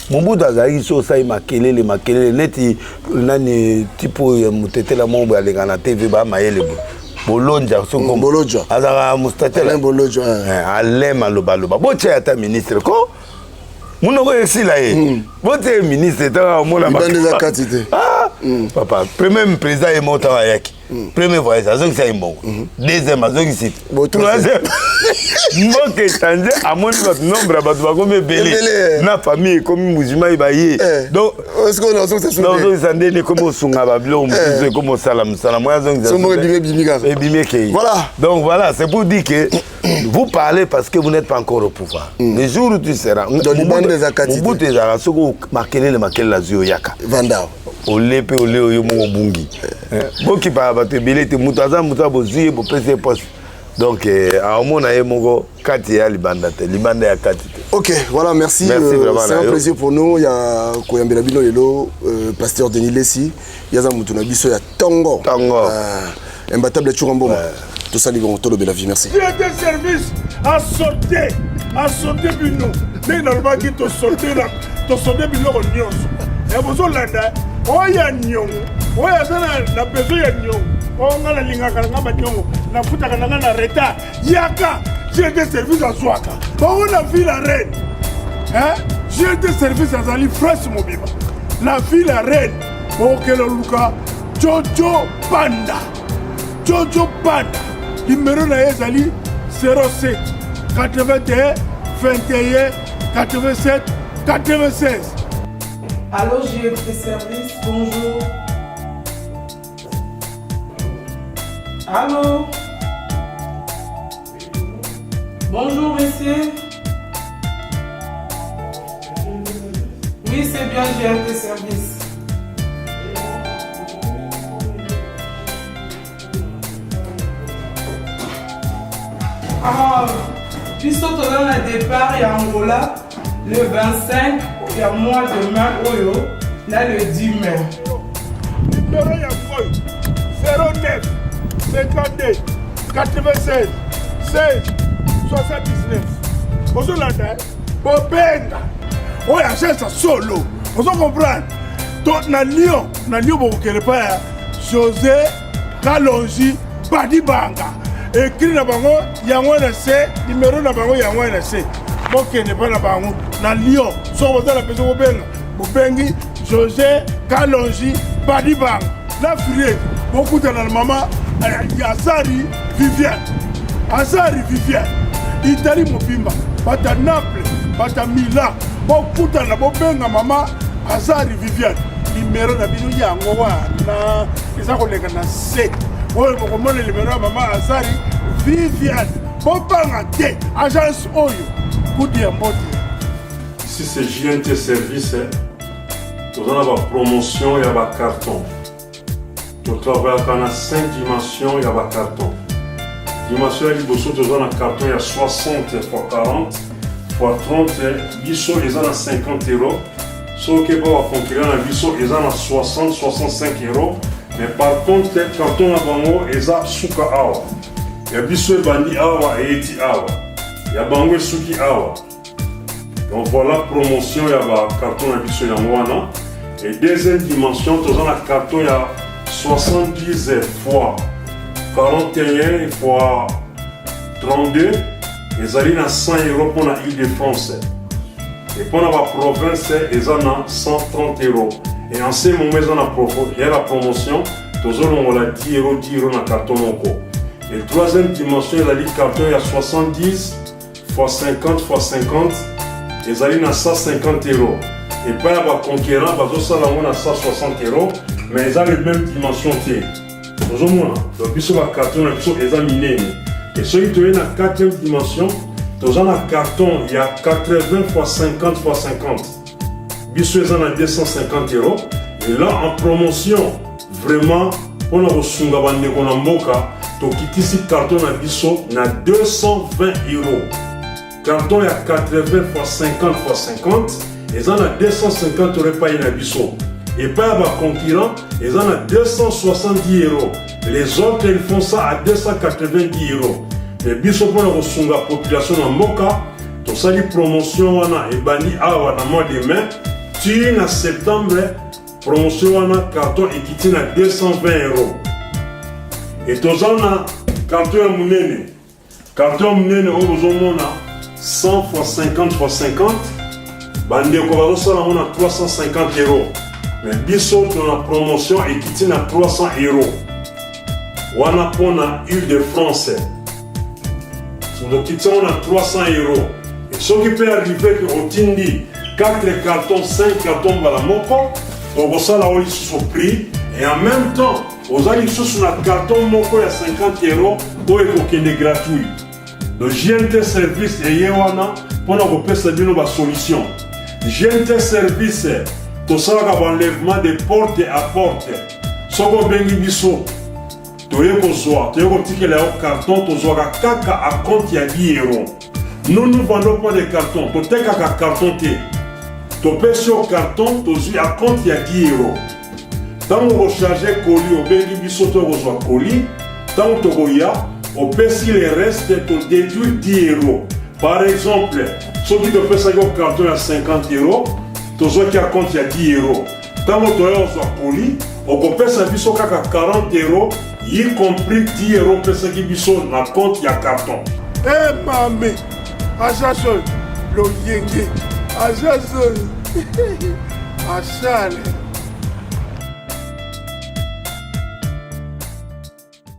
mobutu azalaki so osali makelele makelele neti nani tipo oyo ya motetela moko boye aleka na tv bamayele boye bolonja soko hmm, azalaka mostatele eh, alain malobaloba botya ata ministre ko monoko esila ye hmm. botia ye ministre ntango amona kati te ah, hmm. papa premier président ye moko ntango ayaki premier voyage azongisa ye mbongo deuxième azongisi troisième mboka echange amoni bato nombre ya bato bakomi ebele eh. na famille ekomi mujimai baye eh. donc ozongisa ndeni ekomi osunga babiloko mosusu eh. ekomi osala mosala moya azongisaebimi ekei donc voilà c'est pour dire que vous parlez parce que vous n'êtes pas encore au pouvoir mm. le jour où tu seras mobutu ezalaka soki makelele makelele azwi oyaka ole mpe ole oyo moko obungi bokipaka bato ebele te moto aza moto ya bozwi ye bopesi ye poste donc eh, aomona ye moko kati ya libanda te libanda ya kati te ok voilà merci, merci euh, c'est un plaisir pour nous ya koyambela bino lelo euh, pasteur denis lesi yaza moto na biso ya tongo tongo euh, imbattable tshoura mboma ouais. tosali bongo tolobela vie merci de service asorte asorte bino ndenge nalobaki tosorte tosorte biloko nyonso ya bozolanda oyo ya niongo oyo aza na besoin ya niongo oyo ngai nalingaka na ngai baniongo nafutaka na ngai na retard yaka gt service azwaka bango na ville ya reine gt service azali france mobimba na ville ya reine okele oluka jojo panda jojo panda nimero na ye ezali 07 81 21 87 96 Allô, GFT Service, bonjour. Allô Bonjour, monsieur. Oui, c'est bien GFT Service. Ah, biso toza na départ ya Angola le 25 ya mois de mai oyo na le 10 mai. Numéro ya oyo 09 52 96 16 79 ozolanda bobenga oyo agence ya solo ozo comprendre to na lyon na lyon bokokende epai ya josé kalonji badibanga ekri na bango yango na se nimero na bango yango na se bokende epai na bango na lyon soki boza na besoin bobenga bobengi josé kalonji badibanga na frie bokutana na mama eh, azari viviane azari viviane italie mobimba bata naples bata milan bokutana bobenga mama azari viviane nimero na bino yango wana eza koleka na se oyo bokomona nimero ya mama azari viviane bobanga te agence oyo kudu ya mbote si c'est jnt service toza na bapromotion ya bacarton totravayaka na 5 dimension ya bacarton. Dimension ya liboso toza na carton ya 60 x 40 x 30, biso eza na 50 euros. Soki ba baconcurrent na biso eza na 60 65 euros, mais par contre carton na bango eza suka awa, ya biso ebandi awa eyeti awa, ya bango esuki awa. Donc voilà promotion ya ba carton na biso yango wana. Et deuxième dimension, toza na carton ya 70 fois 41 fois 32, ezali na 100 euros mpona Ile de France, et mpona baprovince eza na 130 euros. Et en ce moment eza na ya la promotion, tozolongola 10 euros 10 euros na carton moko. Et troisième dimension ezali carton ya 70 fois 50 fois 50, ezali na 150 euros. Epai ya baconcurrent bazosala yango na 160 euros, mais eza le même dimension te, ozomona. Donc biso bacarton na biso eza minene. Et soki toye na quatrième dimension, toza na carton ya 80 fois 50 fois 50, biso eza na 250 euros. Et là en promotion vraiment mpona kosunga bandeko na mboka, tokitisi carton na biso na 220 euros. Carton ya 80 fois 50 fois 50 eza na 250 euros epai na biso. Epai ya baconcurrent eza na 270 euros, les autres ils font ça à 290 euros. Mais biso mpona kosunga population na mboka, tosali promotion wana ebandi awa na mois de mai ti na septembre. Promotion wana, carton ekiti na 220 euros. E toza na carton ya monene. Carton ya monene oyo bozomona, 100 fois 50 fois 50, bandeko bazosala yango na 350 euros, mais biso tona promotion ekiti na 300 euros wana mpona Ile de France, tokiti yango na 300 euros. E soki mpe arrive ke otindi 4 carton, 5 carton mbala moko, tokosala oyo lisusu prix, et en même temps oza lisusu na carton moko ya 50 euros oyo ekokende gratuit. Donc GNT Service eye wana mpona kopesa bino basolution. GNT Service tosalaka baenlèvement de porte à porte. Soki obengi biso, toye kozwa, toye kotikela yo carton, tozwaka kaka acompte ya 10 euros. Nous, nous vendons pas de carton, totekaka carton te. Topesi yo carton, tozwi acompte ya 10 euros. Ntango okocharge colis, obengi biso, to kozwa colis. Ntango tokoya, opesi le reste, todéduire 10 euros. Par exemple, soki topesaki yo carton ya 50 euros, tozwaki acompte ya 10 euros, ntango toya kozwa colis, okopesa biso kaka 40 euros, y compris 10 euros opesaki biso na compte ya carton. E mame, agence oyo loyenge, agence oyo asale.